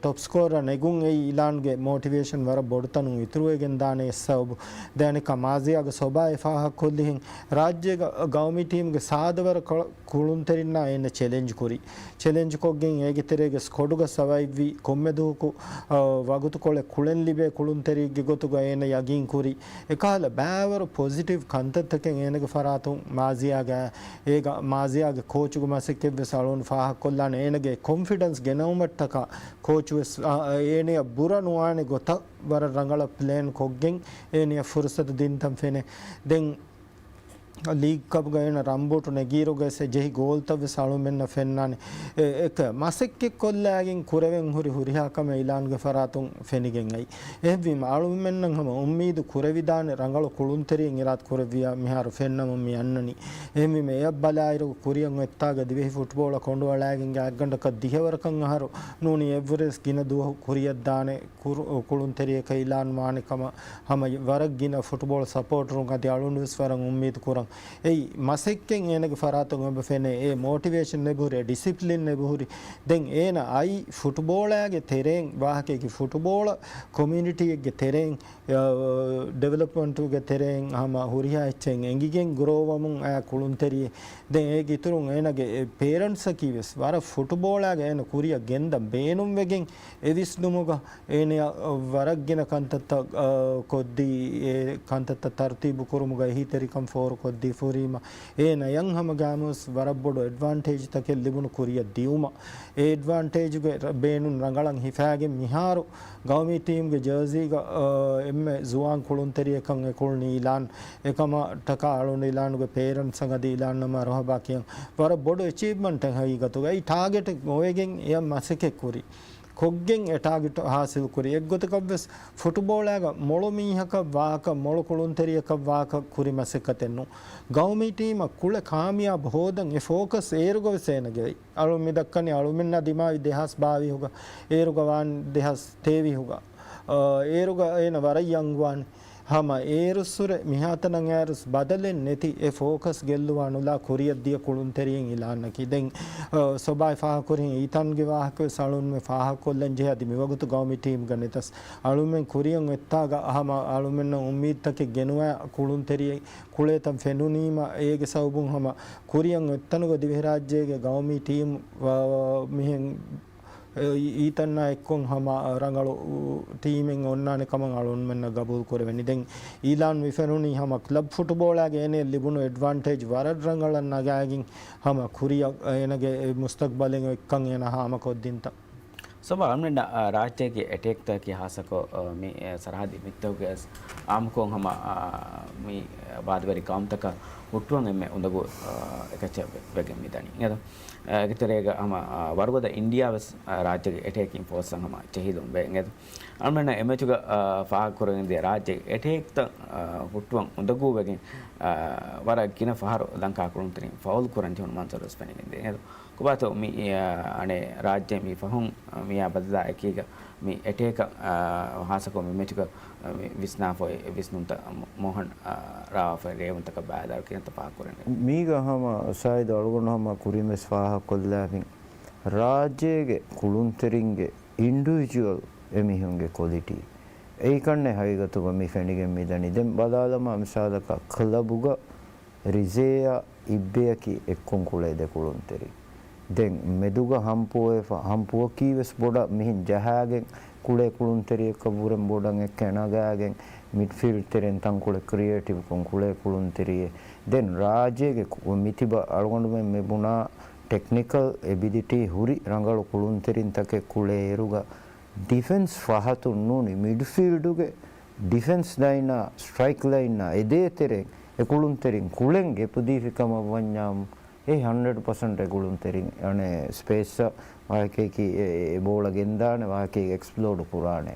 ޓޮޕް ސްކޯރަރ ނެގުން އެއީ އިލާންގެ މޯޓިވޭޝަން ވަރަށް ބޮޑުތަނުން އިތުރުވެގެން ދާނެ އެއް ސަބަބު. ދެން އަނެއްކާ މާޒިޔާގެ ސޮބާ އެ ފާހަގަކޮށްލިހެން ރާއްޖޭގަ ގައުމީ ޓީމުގެ ސާދަވަރަކަށް ކުޅުންތެރިންނާ އޭނަ ޗެލެންޖް ކުރި. ޗެލެންޖްކޮށްގެން އޭގެ ތެރޭގަ ސްކޮޑުގަ ސަވައިވްވި ކޮންމެ ދުވަހަކު، އަ، ވަގުތުކޮޅެއް ކުޅެން ލިބޭ ކުޅުންތެރިއެއްގެ ގޮތުގަ އޭނަ ޔަގީން ކުރި. އެކަހަލަ ބައިވަރު ޕޮޒިޓިވް ކަންތައްތަކެއް އޭނަގެ ފަރާތުން މާޒިޔާގަ، އޭގަ މާޒިޔާގެ ކޯޗުގެ މަސައްކަތްވެސް އަޅުން ފާހަގަކޮށްލާނެ. އޭނަގެ ކޮންފިޑެންސް ގެނައުމަށްޓަކާ ކޯޗުވެސް، އަ، އޭނަޔަށް ބުރަ ނުވާނެ ގޮތަށް ވަރަށް ރަނގަޅަށް ޕްލޭން ކޮށްގެން އޭނަޔަށް ފުރުސަތު ދިންތަން ފެނޭ. ދެން ލީގް ކަޕްގަ އޭނަ ރަންބޫޓު ނެގިއިރުގައި ޖެހި ގޯލްތައްވެސް އަޅުމެންނަށް ފެންނާނެ. އެ، އެކަ މަސައްކަތްކޮށްލާގެން ކުރެވެން ހުރި ހުރިހާ ކަމެއް އިލާންގެ ފަރާތުން ފެނިގެން އައި. އެހެންވީމަ އަޅުމެންނަށް ހަމަ އުއްމީދު ކުރެވިދާނެ ރަނގަޅު ކުޅުންތެރިއެއް އިރާދަ ކުރެއްވިޔާ މިހާރު ފެންނަމުން މި އަންނަނީ. އެހެންވީމަ އެއަށް ބަލާއިރު ކުރިއަށް އޮތްތާގަ ދިވެހި ފުޓްބޯޅަ ކޮނޑުއަޅާގެން ގާތްގަނޑަކަށް ދިހަވަރަކަށް އަހަރު ނޫނީ އެއްވުރެސް ގިނަ ދުވަހު ކުރިއަށްދާނެ ކުރު-، ކުޅުންތެރިޔަކަށް އިލާން ވާނެ ކަމަށް ހަމަ ވަރަށް ގިނަ ފުޓްބޯޅަ ސަޕޯޓަރުން އަދި އަޅުން ވެސް ވަރަށް އުއްމީދު ކުރަން. އެއީ، މަސައްކަތް އޭނަގެ ފަރާތުން އެބަ ފެނޭ، އެ މޯޓިވޭޝަން އެބަހުރި، އެ ޑިސިޕްލިން އެބަހުރި. ދެން އޭނަ އައި ފުޓްބޯޅައިގެ ތެރެއިން ވާހަކައަކީ ފުޓްބޯޅަ ކޮމިއުނިޓީއެއްގެ ތެރެއިން، އަ، ޑިވެލޮޕްމަންޓުގެ ތެރެއިން ހަމަ ހުރިހާ އެއްޗެއް އެނގިގެން ގްރޯވަމުން އައި ކުޅުންތެރިއެއް. ދެން އޭގެ އިތުރުން އޭނަގެ އެ ޕޭރެންޓްސަކީ ވެސް ވަރަށް ފުޓްބޯޅައިގަ އޭނަ ކުރިއަށް ގެންދަން ބޭނުންވެގެން އެ ވިސްނުމުގަ އޭނަޔަށް ވަރަށް ގިނަ ކަންތައްތައް، އަ، ކޮށްދީ، އެ ކަންތައްތައް ތަރުތީބު ކުރުމުގަ އެހީތެރިކަން ފޯރުކޮށްދީފަހުރީމަ، އޭނަޔަށް ހަމަގައިމުވެސް ވަރަށް ބޮޑު އެޑްވާންޓޭޖްތަކެއް ލިބުނު ކުރިއަށް ދިއުމަށް. އެ އެޑްވާންޓޭޖުގެ ރަ-، ބޭނުން ރަނގަޅަށް ހިފާގެން މިހާރު ގައުމީ ޓީމްގެ ޖާޒީގަ، އަ، އެންމެ ޒުވާން ކުޅުންތެރިޔަކަށް އެ ކުޅުނީ އިލާން. އެކަމަށްޓަކާ އަޅުން އިލާނުގެ ޕޭރެންޓްސަށް އަދި އިލާންއަށް މަރުހަބާ ކިޔަން. ވަރަށް ބޮޑު އެޗީވްމަންޓެއް ހަގީގަތުގައި ޓާގެޓެއް އޮވެގެން އެޔަށް މަސައްކަތް ކުރި. ކޮށްގެން އެ ޓާގެޓް ހާސިލް ކުރި. އެއްގޮތަކަށްވެސް ފުޓުބޯޅައިގަ މޮޅު މީހަކަށް ވާކަށް، މޮޅު ކުޅުންތެރިޔަކަށް ވާކަށް ކުރި މަސައްކަތެއް ނޫން. ގައުމީ ޓީމަށް ކުޅެ ކާމިޔާބު ހޯދަން އެ ފޯކަސް އޭރުގަ ވެސް އޭނަގެ އޮތް. އަޅުން މި ދައްކަނީ އަޅުމެންނާ ދިމާވި ދެހާސް ބާވީހުގަ، އޭރުގަ ވާން ދެހާސް ތޭވީހުގަ. އާ، އޭރުގަ އޭނަ ވަރަށް ޔަންގް ވާނެ. ހަމަ އޭރުއްސުރެ މިހާތަނަށް އައިރުސް ބަދަލެއް ނެތި އެ ފޯކަސް ގެއްލުވާ ނުލާ ކުރިއަށް ދިޔަ ކުޅުންތެރިއެއް އިލާންއަކީ. ދެން، އަ، ސޮބާއި ފާހަގަކުރިން އީތަންގެ ވާހަކަވެސް އަޅުންމެ ފާހަގަކޮށްލަން ޖެހޭ އަދި މިވަގުތު ގައުމީ ޓީމްގަ ނެތަސް އަޅުމެން ކުރިއަށް އޮތްތާގަ ހަމަ އަޅުމެންނަށް އުއްމީދުތަކެއް ގެނުވާ ކުޅުންތެރިއެއް ކުޅޭތަން ފެނުނީމަ އޭގެ ސަބަބުން ހަމަ ކުރިއަށް އޮތްތަނުގަ ދިވެހިރާއްޖޭގެ ގައުމީ ޓީމް ވ-، ވ-، މިހެން އީތަންނާ އެއްކޮށް ހަމަ ރަނގަޅު ޓީމެއް އޮންނާނެ ކަމަށް އަޅުންމެންނަށް ގަބޫލު ކުރެވެނީ. ދެން އީލާން މި ފެނުނީ ހަމަ ކްލަބް ފުޓުބޯޅާގެ އޭނައަށް ލިބުނު އެޑްވާންޓޭޖް ވަރަށް ރަނގަޅަށް ނަގާގެން ހަމަ ކުރިއަށް އޭނަގެ މުސްތަގްބަލެއް އޮތްކަން އޭނަ ހާމަކޮށްދިންތަން. ސޮބާ އަޅުމެންނަށް، އާ، ރާއްޖޭގެ އެޓޭކްތަކަކީ ހާއްސަކޮށް، އާ، މި، އާ، ސަރަހައްދީ މިއްތަކުގެ އާ، އާއްމުކޮށް ހަމަ، އާ، މި، އާ، ވާދަވެރި ގައުމުތަކަށް ހުއްޓުވަން އެންމެ އުނދަގޫ، އާ، އެކައްޗެއް ވެ-، ވެގެން މިދަނީ. އިނގޭތޯ؟ އާ، އޭގެ ތެރޭގަ ހަމަ، އާ، ވަރުގަދަ އިންޑިއާ ވެސް، އާ، ރާއްޖޭގެ އެޓޭކިން ފޯސްއަށް ހަމަ ޖެހިލުން ވޭ. އިނގޭތޯ؟ އަޅުމެންނަށް އެ މެޗުގަ، އާ، ފާހަގަކުރެވެން ދިޔަ ރާއްޖޭގެ އެޓޭކްތައް، އާ، ހުއްޓުވަން އުނދަގޫވެގެން، އާ، ވަރަށް ގިނަ ފަހަރު ލަންކާ ކުޅުންތެރިން ފައުލް ކުރަން ޖެހުނު މަންޒަރު ވެސް ފެނިގެން ދޭ. އިނގޭތޯ؟ ކޮބާތޯ މި، އާ، އަނެއް ރާއްޖެ މި ފަހުން، އާ، މިއާ ބަދަލާ އެކީގަ މި އެޓޭކަށް، އާ، ހާއްސަކޮށް މި މެޗުގަ، އާ، މި ވިސްނާފައި ވިސްނުންތައް މު-، މޯހަން، އާ، ރާވާފައި ރޭވުންތަކަށް ބައިވެރިކުރަން ތަފާތުކުރަން. މީގަ ހަމަ ސާއިދު އަޅުގަނޑު ހަމަ ކުރިން ވެސް ފާހަގަކޮށްލާފިން. ރާއްޖޭގެ ކުޅުންތެރިންގެ އިންޑިވިޖުއަލް އެމީހުންގެ ކޮލިޓީ. އެއީ ކަންނޭ ހަގީގަތުގަ މި ފެނިގެން މިދަނީ. ދެން ބަލާލަމާ މިސާލަކަށް ކްލަބުގަ ރިޒޭއާ އިއްބެއަކީ އެއްކޮށް ކުޅޭ ދެ ކުޅުންތެރިން. ދެން މެދުގަ ހަމްޕޯވެފަ، ހަމްޕޯއަކީ ވެސް ބޮޑަށް މިހެން ޖަހާގެން ކުޅޭ ކުޅުންތެރިއަކަށްވުރެން ބޮޑަށް އެއްކަ ނަގާގެން މިޑްފީލްޑް ތެރެއިން ތަންކޮޅެއް ކްރިއޭޓިވްކޮށް ކުޅޭ ކުޅުންތެރިއެއް. ދެން ރާއްޖޭގެ ކު-، މިތިބަ އަޅުގަނޑުމެން މި ބުނާ ޓެކްނިކަލް އެބިލިޓީ ހުރި ރަނގަޅު ކުޅުންތެރިންތަކެއް ކުޅޭއިރުގަ ޑިފެންސް ފަހަތުން ނޫނީ މިޑްފީލްޑުގެ ޑިފެންސް ލައިނާ، ސްޓްރައިކް ލައިނާ އެދޭތެރޭ އެ ކުޅުންތެރިން ކުޅެން ގެޕުދީފި ކަމަށް ވަންޏާމު، އެ ހަންޑްރެޑް ޕަސެންޓް އެ ކުޅުންތެރިން އަނެއް ސްޕޭސްއަށް ވާހަކައަކީ އެ، އެ، އެ ބޯޅަ ގެންދާނެ ވާހަކައަކީ އެކްސްޕްލޯޑް ކުރާނެ.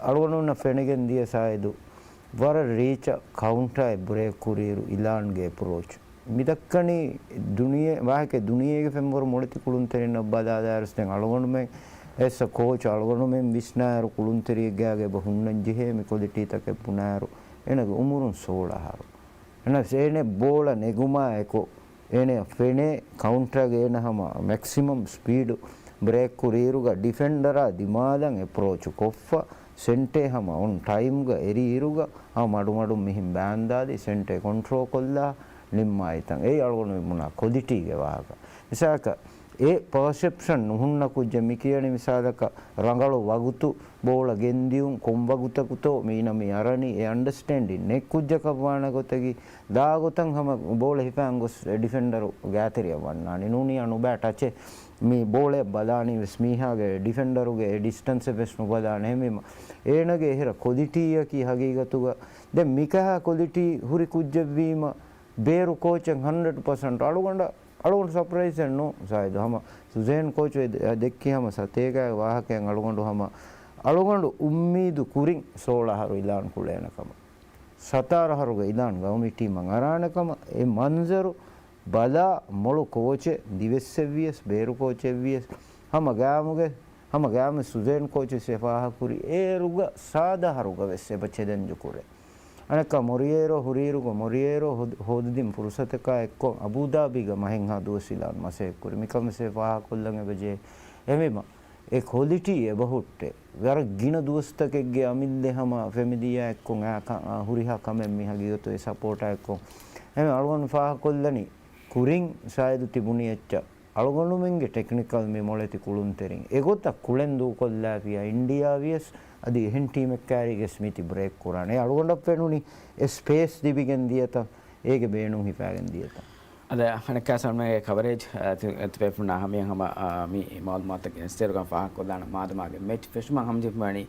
އަޅުގަނޑުންނަށް ފެނިގެން ދިޔަ ސާއިދު ވަރަށް ރީޗަށް ކައުންޓާއެއް ބްރޭކް ކުރިއިރު އިލާންގެ އެޕްރޯޗް. މިދައްކަނީ ދުނިޔެ-، ވާހަކަ ދުނިޔޭގެ ފެންވަރު މޮޅެތި ކުޅުންތެރިންނަށް ބަލާލާއިރުސް ދެން އަޅުގަނޑުމެން އެސް އަ ކޯޗް އަޅުގަނޑުމެން ވިސްނާއިރު ކުޅުންތެރިއެއްގާގެ އެބަ ހުންނަން ޖެހޭ މި ކޮލިޓީތަކެއް ބުނާއިރު އޭނަގެ އުމުރުން ސޯޅަ އަހަރު. އެނަސް އޭނެ ބޯޅަ ނެގުމާ އެކު އޭނެ ފެނޭ ކައުންޓަރގެ އޭނަ ހަމަ މެކްސިމަމް ސްޕީޑު ބްރޭކް ކުރިއިރުގަ ޑިފެންޑަރާ ދިމާލަށް އެޕްރޯޗު ކޮށްފަ ސެންޓޭ ހަމަ އޮން ޓައިމްގަ އެރިއިރުގަ ހަމަ މަޑުމަޑުން މިހިން ބާންދާލި ސެންޓޭ ކޮންޓްރޯ ކޮށްލާ ނިންމާއިތަން. އެއީ އަޅުގަނޑު މި ބުނާ ކޮލިޓީގެ ވާހަކަ. މިސާލަކަށް އެ ޕާސެޕްޝަން ނުހުންނަ ކުއްޖެއް މި ކިޔަނީ މިސާލަކަށް ރަނގަޅު ވަގުތު ބޯޅަ ގެންދިޔުން ކޮން ވަގުތަކުތޯ މީނަ މި އަރަނީ އެ އަންޑަސްޓޭންޑިން ނެތް ކުއްޖަކަށް ވާނެ ގޮތަކީ ދާ ގޮތަށް ހަމަ ބޯޅަ ހިފާން ގޮސް ޑިފެންޑަރު ގާތެރިއަށް ވަންނާނީ. ނޫނީ އަނުބާ ޓަޗެއް މި ބޯޅައަށް ބަލާނީ ވެސް މީހާގެ ޑިފެންޑަރުގެ އެ ޑިސްޓަންސެއް ވެސް ނުބަލާނެ. އެހެންވީމަ އޭނަގެ އެހެރަ ކޮލިޓީއަކީ ހަގީގަތުގަ ދެން މިކަހާ ކޮލިޓީ ހުރި ކުއްޖެއްވީމަ ބޭރު ކޯޗެއް ހަންޑްރެޑް ޕަސެންޓް އަޅުގަނޑަށް، އަޅުގަނޑު ސަޕްރައިޒެއް ނޫން ސާއިދު. ހަމަ ސުޒޭން ކޯޗު އެ ދެ-، ދެއްކި ހަމަ ސަތޭކަ ވާހަކައިން އަޅުގަނޑު ހަމަ އަޅުގަނޑު އުއްމީދު ކުރިން ސޯޅަ އަހަރު އިލާން ކުޅޭނެ ކަމަށް. ސަތާރަ އަހަރުގަ އިލާން ގައުމީ ޓީމަށް އަރާނެ ކަމަށް. އެ މަންޒަރު ބަލާ މޮޅު ކޯޗެއް ދިވެއްސެއް ވިޔަސް ބޭރު ކޯޗެއް ވިޔަސް ހަމަ ގައިމުގެ ހަމަ ގައިމު ސުޒޭން ކޯޗު ވެސް އެ ފާހަގަކުރި އޭރުގަ ސާދަ އަހަރުގަ ވެސް އެބަ ޗެލެންޖު ކުރޭ. އަނެއްކާ މޮރިއޭރޯ ހުރިއިރުގަ މޮރިއޭރޯ ހޯދ-، ހޯދިދިން ފުރުސަތަކާ އެއްކޮށް އަބޫދާބީގަ މަހެއްހާ ދުވަސް އިލާން މަސައްކަތްކުރި. މިކަން ވެސް އެ ފާހަގަކޮށްލަން އެބަޖެހޭ. އެހެންވީމަ އެ ކޮލިޓީ އެބަހުއްޓޭ. ވަރަށް ގިނަ ދުވަސްތަކެއްގެ އަމިއްލަ ހަމަ ފެމިލީއާ އެއްކޮށް އާ ކަ-، އާ ހުރިހާ ކަމެއް މި ހަގީގަތު އެ ސަޕޯޓާ އެއްކޮށް. އެހެން އަޅުގަނޑު ފާހަގަކޮށްލަނީ ކުރިން ސާއިދު ތިބުނި އެއްޗަށް. އަޅުގަނޑުމެންގެ ޓެކްނިކަލް މި މޮޅެތި ކުޅުންތެރިން އެގޮތަށް ކުޅެން ދޫކޮށްލާފިޔާ އިންޑިއާ ވިޔަސް އަދި އެހެން ޓީމެއް ކާރީގެސް މީތި ބްރޭކް ކުރާނެ. އަޅުގަނޑަށް ފެނުނީ އެ ސްޕޭސް ލިބިގެން ދިޔަތަން، އޭގެ ބޭނުން ހިފާގެން ދިޔަތަން. އަދަ ހަނައްކާ ސަލްމާގެ ކަވަރޭޖް، އަ، ތި-، ތިބޭފުޅުންނާ ހަމަޔަށް ހަމަ، އަ، މި މައުލޫމާތު ގެނެސްދޭއިރުގަ ފާހަގަކޮށްލާނަ މާދަމާގެ މެޗް ފެށުމަށް ހަމަޖެހިފައިވަނީ،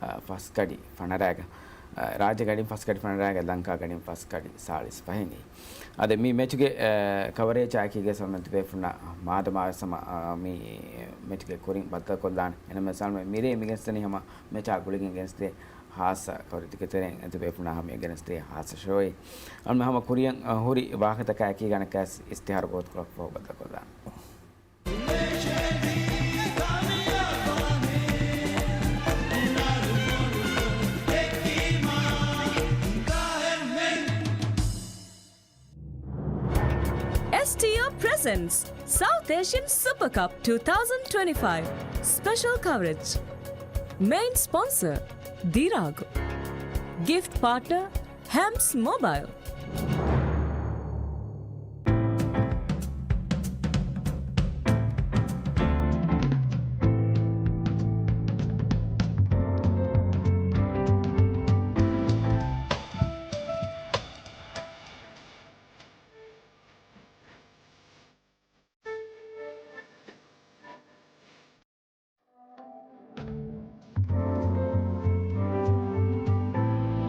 އަ، ފަސް ގަޑި ފަނަރައިގަ، އަ، ރާއްޖެ ގަޑިން ފަސް ގަޑި ފަނަރައިގަ ލަންކާ ގަޑިން ފަސް ގަޑި ސާޅީސް ފަހެއް. އަދި މި މެޗުގެ، އަ، ކަވަރޭޖާ އެކީގަ ސަލްމާ ތިބޭފުޅުންނާ މާދަމާވެސް ހަމަ، އަ، މި މެޗުގެ ކުރިން ބައްދަލުކޮށްލާނެ. އެންމެ ސަލްމާ މިރޭ މި ގެނެސްދެނީ ހަމަ މެޗާ ގުޅިގެން ގެނެސްދޭ ހާއްސަ ކަވަރެއްގެ ތެރެއިން އެތިބޭފުޅުންނާ ހަމަޔަށް ގެނެސްދޭ ހާއްސަ ޝޯއެއް. އަޅުގަނޑު ހަމަ ކުރިއަށް، އަ، ހުރި ވާހަކަތަކާ އެކީގަ އަނެއްކާވެސް އިސްތިހާރު ގޯތިކޮޅަކަށް ފަހު ބައްދަލުކޮށްލާނެ. Presents South Asian Super Cup two thousand twenty-five special coverage. Main sponsor, ދިރާގު. Gift partner, ހެމްސް މޮބައިލް.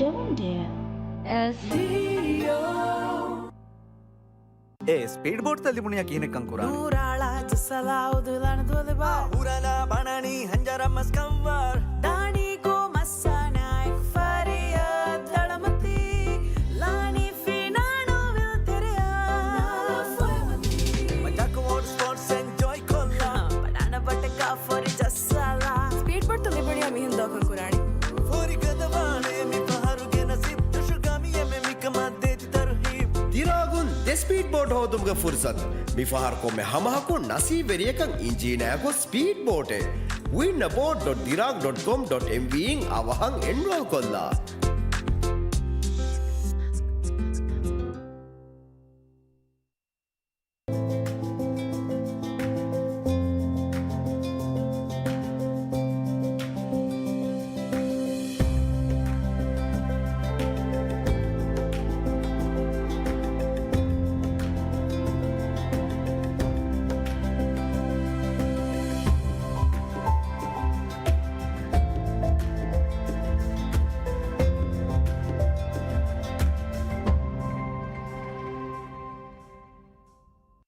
Don't dare. އޭ ސްޕީޑް ބޯޓްތައް ލިބުނިޔާ ކިހިނެއްކަން ކުރާނެ؟ ނޫރާޅާ ޖައްސަލާ އުދުލަން ދުލިބާ. ހުރަލާ ބަނަނީ ހަންޖަރަ މަސް ކަންވާރު. ދާނީ ކޯ މައްސާނާއެކު ފަރިޔާ ދަޅަމަތީ. ލާނީ ފިނާނޯ ވިލް ތެރެޔާ. މަޖާކު މޯޓަރ ސްޕޯޓްސް އެންޖޯއި ކޮށްލާ. ބަނާނަ ބަޓަކާ ފޮރި ޖައްސާލާ. ސްޕީޑް ބޯޓްތައް ލިބުނިޔާ މިހެން ދޯކަން ކުރާނީ. ފޯރި ގަދަވާނޭ މި ފަހަރުގެ ނަސީބު. ދުށުގަ މި އެންމެ މިކަމަށް ދޭތި ތަރުހީބު. ދިރާގުން ދެ ސްޕީޑް ބޯޓް ހޯދުމުގެ ފުރުސަތު. މި ފަހަރު ކޮންމެ ހަމަހަކު ނަސީބުވެރިޔަކަށް އިންޖީނާއެކު ސްޕީޑް ބޯޓެއް. ވިން އަ ބޯޓް ޑޮޓް ދިރާގް ޑޮޓް ކޮމް ޑޮޓް އެމްވީ އިން އަވަހަށް އެންރޯލް ކޮށްލާ.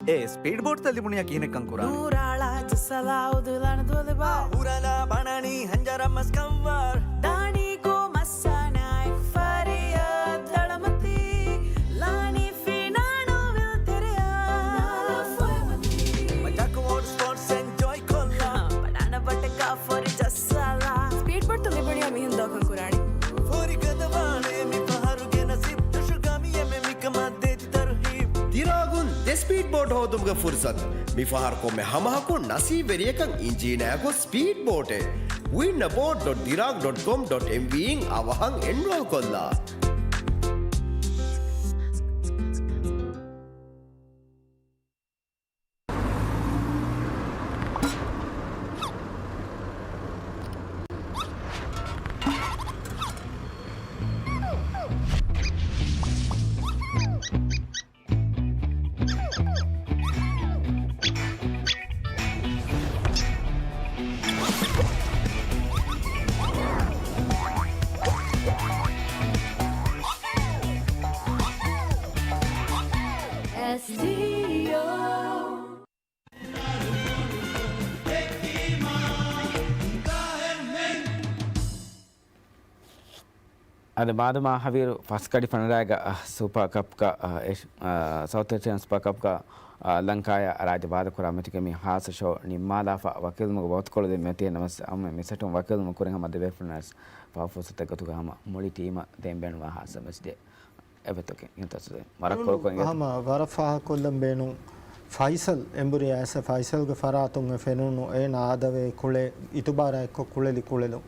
އޭ ސްޕީޑް ބޯޓްތައް ލިބުނިޔާ ކިހިނެއްކަން ކުރާނެ؟ ނޫރާޅާ ޖައްސަލާ އުދުލަން ދުލިބާ. ހުރަލާ ބަނަނީ ހަންޖަރަ މަސް ކަންވާރު. ދާނީ ކޯ މައްސާނާއެކު ފަރިޔާ ދަޅަމަތީ. ލާނީ ފިނާނޯ ވިލް ތެރެޔާ. މަޖާކު މޯޓަރ ސްޕޯޓްސް އެންޖޯއި ކޮށްލާ. ބަނާނަ ބަޓަކާ ފޮރި ޖައްސާލާ. ސްޕީޑް ބޯޓްތައް ލިބުނިޔާ މިހެން ދޯކަން ކުރާނީ. ފޯރި ގަދަވާނޭ މި ފަހަރުގެ ނަސީބު. ދުށުގަ މި އެންމެ މިކަމަށް ދޭތި ތަރުހީބު. ދިރާގުން ދެ ސްޕީޑް ބޯޓް ހޯދުމުގެ ފުރުސަތު. މި ފަހަރު ކޮންމެ ހަމަހަކު ނަސީބުވެރިޔަކަށް އިންޖީނާއެކު ސްޕީޑް ބޯޓެއް. ވިން އަ ބޯޓް ޑޮޓް ދިރާގް ޑޮޓް ކޮމް ޑޮޓް އެމްވީ އިން އަވަހަށް އެންރޯލް ކޮށްލާ. އަދި މާދަމާ ހަވީރު ފަސް ގަޑި ފަނަރައިގަ، އަ، ސުޕަ ކަޕްގަ، އަ، އެ، އަ، ސައުތް އޭޝިއަން ސުޕަ ކަޕްގަ، އަ، ލަންކާޔަށް ރާއްޖެ ވާދަކުރާ މެޗުގެ މި ހާއްސަ ޝޯ ނިންމާލާފަ ވަކިވެލުމުގެ ވަގުތުކޮޅު ދެން މެތި ނަމަސް އަމު މި ސެޓުން ވަކިވެލުމުގެ ކުރިން ހަމަ ދެބޭފުޅުންނަށް ފަހު ފުރުސަތެއް ގޮތުގަ ހަމަ މުޅި ޓީމަށް ދޭން ބޭނުންވާ ހާއްސަ މެސެޖެއް. އެބަތޮކެ އިންތަސުދެ މަރަށް ކޮޅުކޮށް އިނގޭތޯ. ހަމަ ވަރަށް ފާހަގަކޮށްލަން ބޭނުން. ފައިސަލް އެނބުރި އައިސް ފައިސަލްގެ ފަރާތުން އެ ފެނުނު އޭނަ އާދަވޭ ކުޅޭ އިތުބާރާ އެއްކޮށް ކުޅެލި ކުޅެލުން.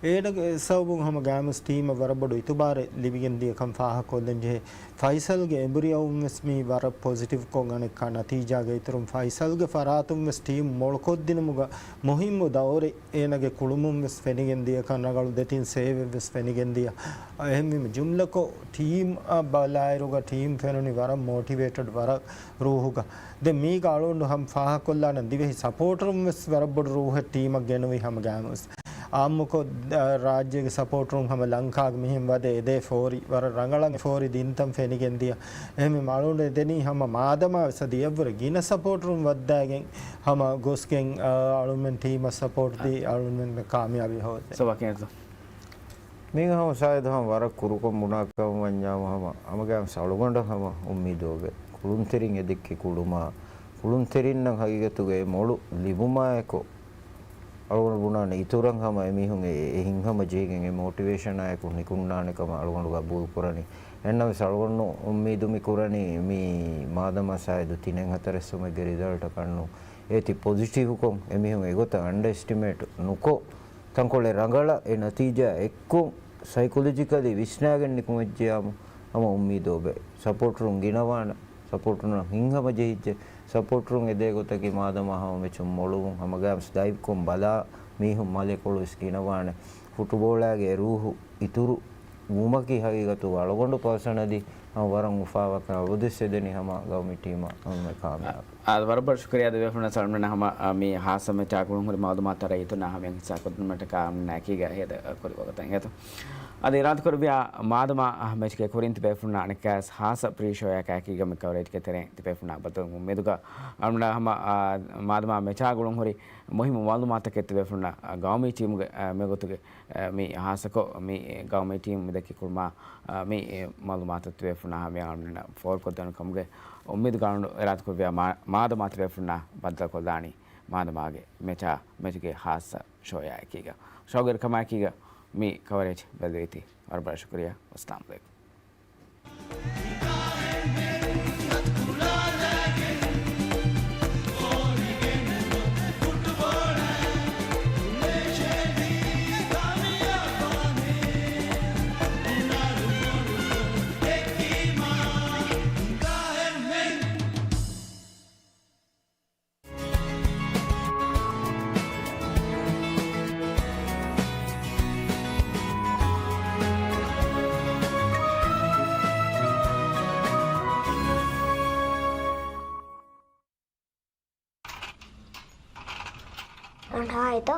އޭނަގެ ސަބަބުން ހަމަ ގާމުސް ޓީމަށް ވަރަށް ބޮޑު އިތުބާރެއް ލިބިގެން ދިޔަ ކަން ފާހަގަކޮށްލަން ޖެހޭ. ފައިސަލްގެ އެނބުރި އައުން ވެސް މީ ވަރަށް ޕޮޒިޓިވްކޮށް އަނެއްކާ ނަތީޖާގެ އިތުރުން ފައިސަލްގެ ފަރާތުން ވެސް ޓީމް މޮޅުކޮށްދިނުމުގަ މުހިއްމު ދައުރެއް އޭނަގެ ކުޅުމުން ވެސް ފެނިގެން ދިޔަ ކަން ރަނގަޅު ދެތިން ސޭވެއް ވެސް ފެނިގެން ދިޔަ. އެހެންވީމަ ޖުމްލަކޮށް ޓީމް އަށް ބަލާއިރުގަ ޓީމް ފެނުނީ ވަރަށް މޯޓިވޭޓެޑް ވަރަށް ރޫހުގަ. ދެން މީގަ އަޅުގަނޑު ހަމަ ފާހަގަކޮށްލާނަން ދިވެހި ސަޕޯޓަރުން ވެސް ވަރަށް ބޮޑު ރޫހެއް ޓީމަށް ގެނުވި ހަމަ ގާމުސް. އާއްމުކޮށް، އަ، ރާއްޖޭގެ ސަޕޯޓަރުން ހަމަ ލަންކާގެ މިހެން ވަދެ އެދޭ ފޯރި، ވަރަށް ރަނގަޅަށް ފޯރި ދިންތަން ފެނިގެން ދިޔަ. އެހެންވީމަ އަޅުގަނޑު އެދެނީ ހަމަ މާދަމާ ވެސް އަދި އެއަށްވުރެ ގިނަ ސަޕޯޓަރުން ވައްދާގެން ހަމަ ގޮސްގެން، އަ، އަޅުމެން ޓީމަށް ސަޕޯޓް ދީ އަޅުމެން ކާމިޔާބީ ހޯދޭ. ސޯ ވަކިން މީގަ ހަމަ ޝާހިދު ހަމަ ވަރަށް ކުރުކޮށް ބުނާ ކަމަށް ވަންޏާމު ހަމަ ހަމަގައިމު އަޅުގަނޑަށް ހަމަ އުއްމީދުވެ ކުޅުންތެރިން އެދެއްކި ކުޅުމާ، ކުޅުންތެރިންނަށް ހަގީގަތުގައި މޮޅު ލިބުމާއެކު، އަޅުގަނޑު ބުނާނެ އިތުރަށް ހަމަ އެމީހުން އެ، އެ ހިތްހަމަޖެހިގެން އެ މޯޓިވޭޝަނާއެކު ނިކުންނާނެ ކަމަށް އަޅުގަނޑު ގަބޫލު ކުރަނީ. އެހެންނަމަވެސް އަޅުގަނޑު އުއްމީދު މި ކުރަނީ މި މާދަމާ ސާއިދު ތިނެއް ހަތަރެއް ސުމެއްގެ ރިޒަލްޓަކަށް ނޫން. އޭތި ޕޮޒިޓިވްކޮށް އެމީހުން އެގޮތަށް އަންޑައެސްޓިމޭޓް ނުކޮށް، ތަންކޮޅެއް ރަނގަޅަށް އެ ނަތީޖާ އެއްކޮށް، ސައިކޮލޮޖިކަލީ ވިސްނާގެން ނިކުމެއްޖެޔާމު، ހަމަ އުއްމީދު އޮބެ. ސަޕޯޓަރުން ގިނަވާނެ. ސަޕޯޓަރުން ހިތްހަމަޖެހިއްޖެ. ސަޕޯޓަރުން އެދޭ ގޮތަކީ މާދަމާ ހަމަ މެޗުން މޮޅުވުން، ހަމަގައިމުވެސް ދައިވްކޮށް ބަލާ މީހުން މަލެކޮޅުވެސް ގިނަވާނެ. ފުޓުބޯޅާގެ ރޫހު އިތުރު ވުމަކީ ހަގީގަތުގަ އަޅުގަނޑު ޕާސަނަލީ ހަމަ ވަރަށް އުފާވާކަން އަބަދުވެސް އެދެނީ ހަމަ ގައުމީ ޓީމަށް ހަމަ ކާމިޔާބު. އާދެ، ވަރަށް ބޮޑަށް ޝުކުރިއްޔާ ދެބޭފުޅުންނަށް ސަލްމަން ހަމަ، އާ، މި ހާއްސަ މެޗާ ގުޅުންހުރި މައުލޫމާތު ތަރައް އިތުންނާ ހަމަޔަށް ހިއްސާ ކުރުމަށްޓަކާ އަމްނާ އެކީގަ ހޭދަ ކުރި ވަގުތަށް އެތަ. އަދި އިރާދަކުރެއްވިޔާ މާދަމާ މެޗްގެ ކުރިން ތިބޭފުޅުންނާ އަނެއްކާވެސް ހާއްސަ ޕްރީ ޝޯއަކާ އެކީގަ މި ކަވަރޭޖްގެ ތެރެއިން ތިބޭފުޅުންނާ ބައްދަލުވުމުގެ އުއްމީދުގަ އަޅުގަނޑު ހަމަ، އާ، މާދަމާ މެޗާ ގުޅުންހުރި މުހިއްމު މައުލޫމާތުތަކެއް ތިބޭފުޅުންނަށް ގައުމީ ޓީމުގެ، އާ، މި ގޮތުގެ، އާ، މި ހާއްސަކޮށް މި ގައުމީ ޓީމު މި ދެއްކި ކުރުމާ، އާ، މި މައުލޫމާތު ތިބޭފުޅުންނާ ހަމަޔަށް އަޅުގަނޑު ފޯރުކޮށްދޭން ކަމުގެ އުއްމީދުގަ އަޅުގަނޑު އިރާދަކުރެއްވިޔާ މާ-، މާދަމާ ތިބޭފުޅުންނާ ބައްދަލުކޮށްލާނީ މާދަމާގެ މެޗާ، މެޗުގެ ހާއްސަ ޝޯއާ އެކީގަ. ޝޯގެ ކަމާ އެކީގަ މި ކަވަރޭޖް ބެލެވިތީ. ވަރަށް ބޮޑަށް ޝުކުރިއްޔާ. އައްސަލާމު ޢަލައިކުމް. ރަނގަޅު އެތަ؟